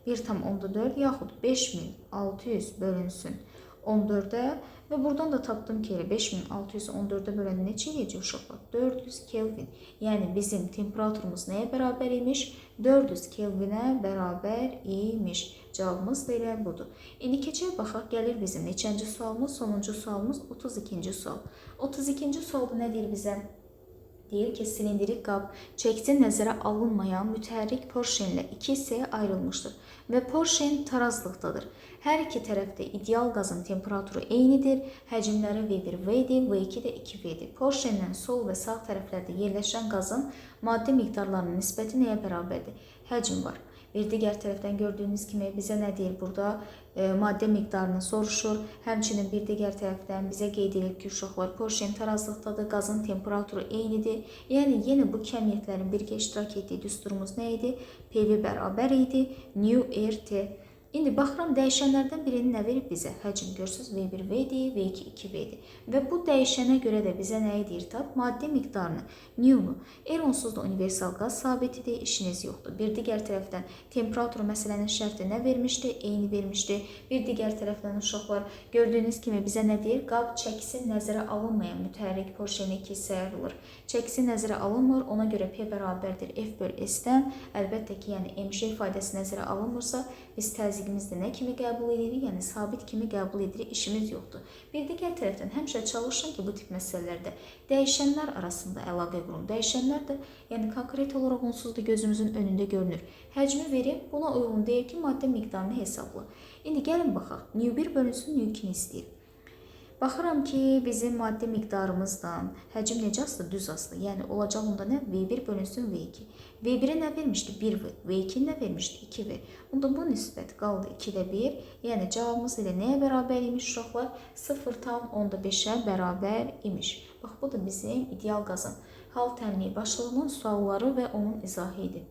1,4 yaxud 5600 bölünsün 14-ə və buradan da tapdım ki, 5614-ə böləndə neçə eləyəcək uşaqlar? 400 Kelvin. Yəni bizim temperaturumuz nəyə bərabər imiş? 400 Kelvinə bərabər imiş. Cavabımız da elə budur. İndi keçək baxaq, gəlir bizim neçənci sualımız? Sonuncu sualımız 32-ci sual. 32-ci sualda nə deyir bizə? Deyir ki, silindirik qab çəkisi nəzərə alınmayan mütəhərrik porşenlə iki hissəyə ayrılmışdır və porşen tarazlıqdadır. Hər iki tərəfdə ideal qazın temperaturu eynidir, həcmləri V1 V-dir, V2 də 2V-dir. Porşendən sol və sağ tərəflərdə yerləşən qazın maddi miqdarlarının nisbəti nəyə bərabərdir? Həcm var. Bir digər tərəfdən gördüyünüz kimi bizə nə deyir burada? Maddə miqdarını soruşur. Həmçinin bir digər tərəfdən bizə qeyd edilib ki, uşaqlar porşen tarazlıqdadır, qazın temperaturu eynidir. Yəni yenə bu kəmiyyətlərin birgə iştirak etdiyi düsturumuz nə idi? PV bərabər idi. Nu RT. İndi baxıram dəyişənlərdən birini nə verib bizə? Həcm görürsüz V1 V-dir, V2 2V-dir. Və bu dəyişənə görə də bizə nəyi deyir tap? Maddə miqdarını, nu-nu. R onsuz da universal qaz sabitidir, işiniz yoxdur. Bir digər tərəfdən temperaturu məsələnin şərti nə vermişdi? Eyni vermişdi. Bir digər tərəfdən uşaqlar gördüyünüz kimi bizə nə deyir? Qab çəkisi nəzərə alınmayan mütəhərrik porşeni iki hissəyə ayrılır. Çəkisi nəzərə alınmır, ona görə P bərabərdir F böl S-dən. Əlbəttə ki, yəni MJ ifadəsi nəzərə alınmırsa, biz təzyiqimizi də nə kimi qəbul edirik? Yəni sabit kimi qəbul edirik, işimiz yoxdur. Bir digər tərəfdən həmişə çalışın ki, bu tip məsələlərdə dəyişənlər arasında əlaqə qurun. Dəyişənlər də yəni konkret olaraq onsuz da gözümüzün önündə görünür. Həcmi verib, buna uyğun deyir ki, maddə miqdarını hesabla. İndi gəlin baxaq. Nu1 bölünsün Nu2-ni istəyir. Baxıram ki, bizim maddə miqdarımızdan həcm necə asılı? Düz asılı. Yəni olacaq onda nə? V1 bölünsün V2. V1-ə nə vermişdi? 1V. V2-ni nə vermişdi? 2V. Onda bu nisbət qaldı 2-də 1. Yəni cavabımız elə nəyə bərabər imiş uşaqlar? 0,5-ə bərabər imiş. Bax, bu da bizim ideal qazın hal tənliyi başlığının sualları və onun izahı idi.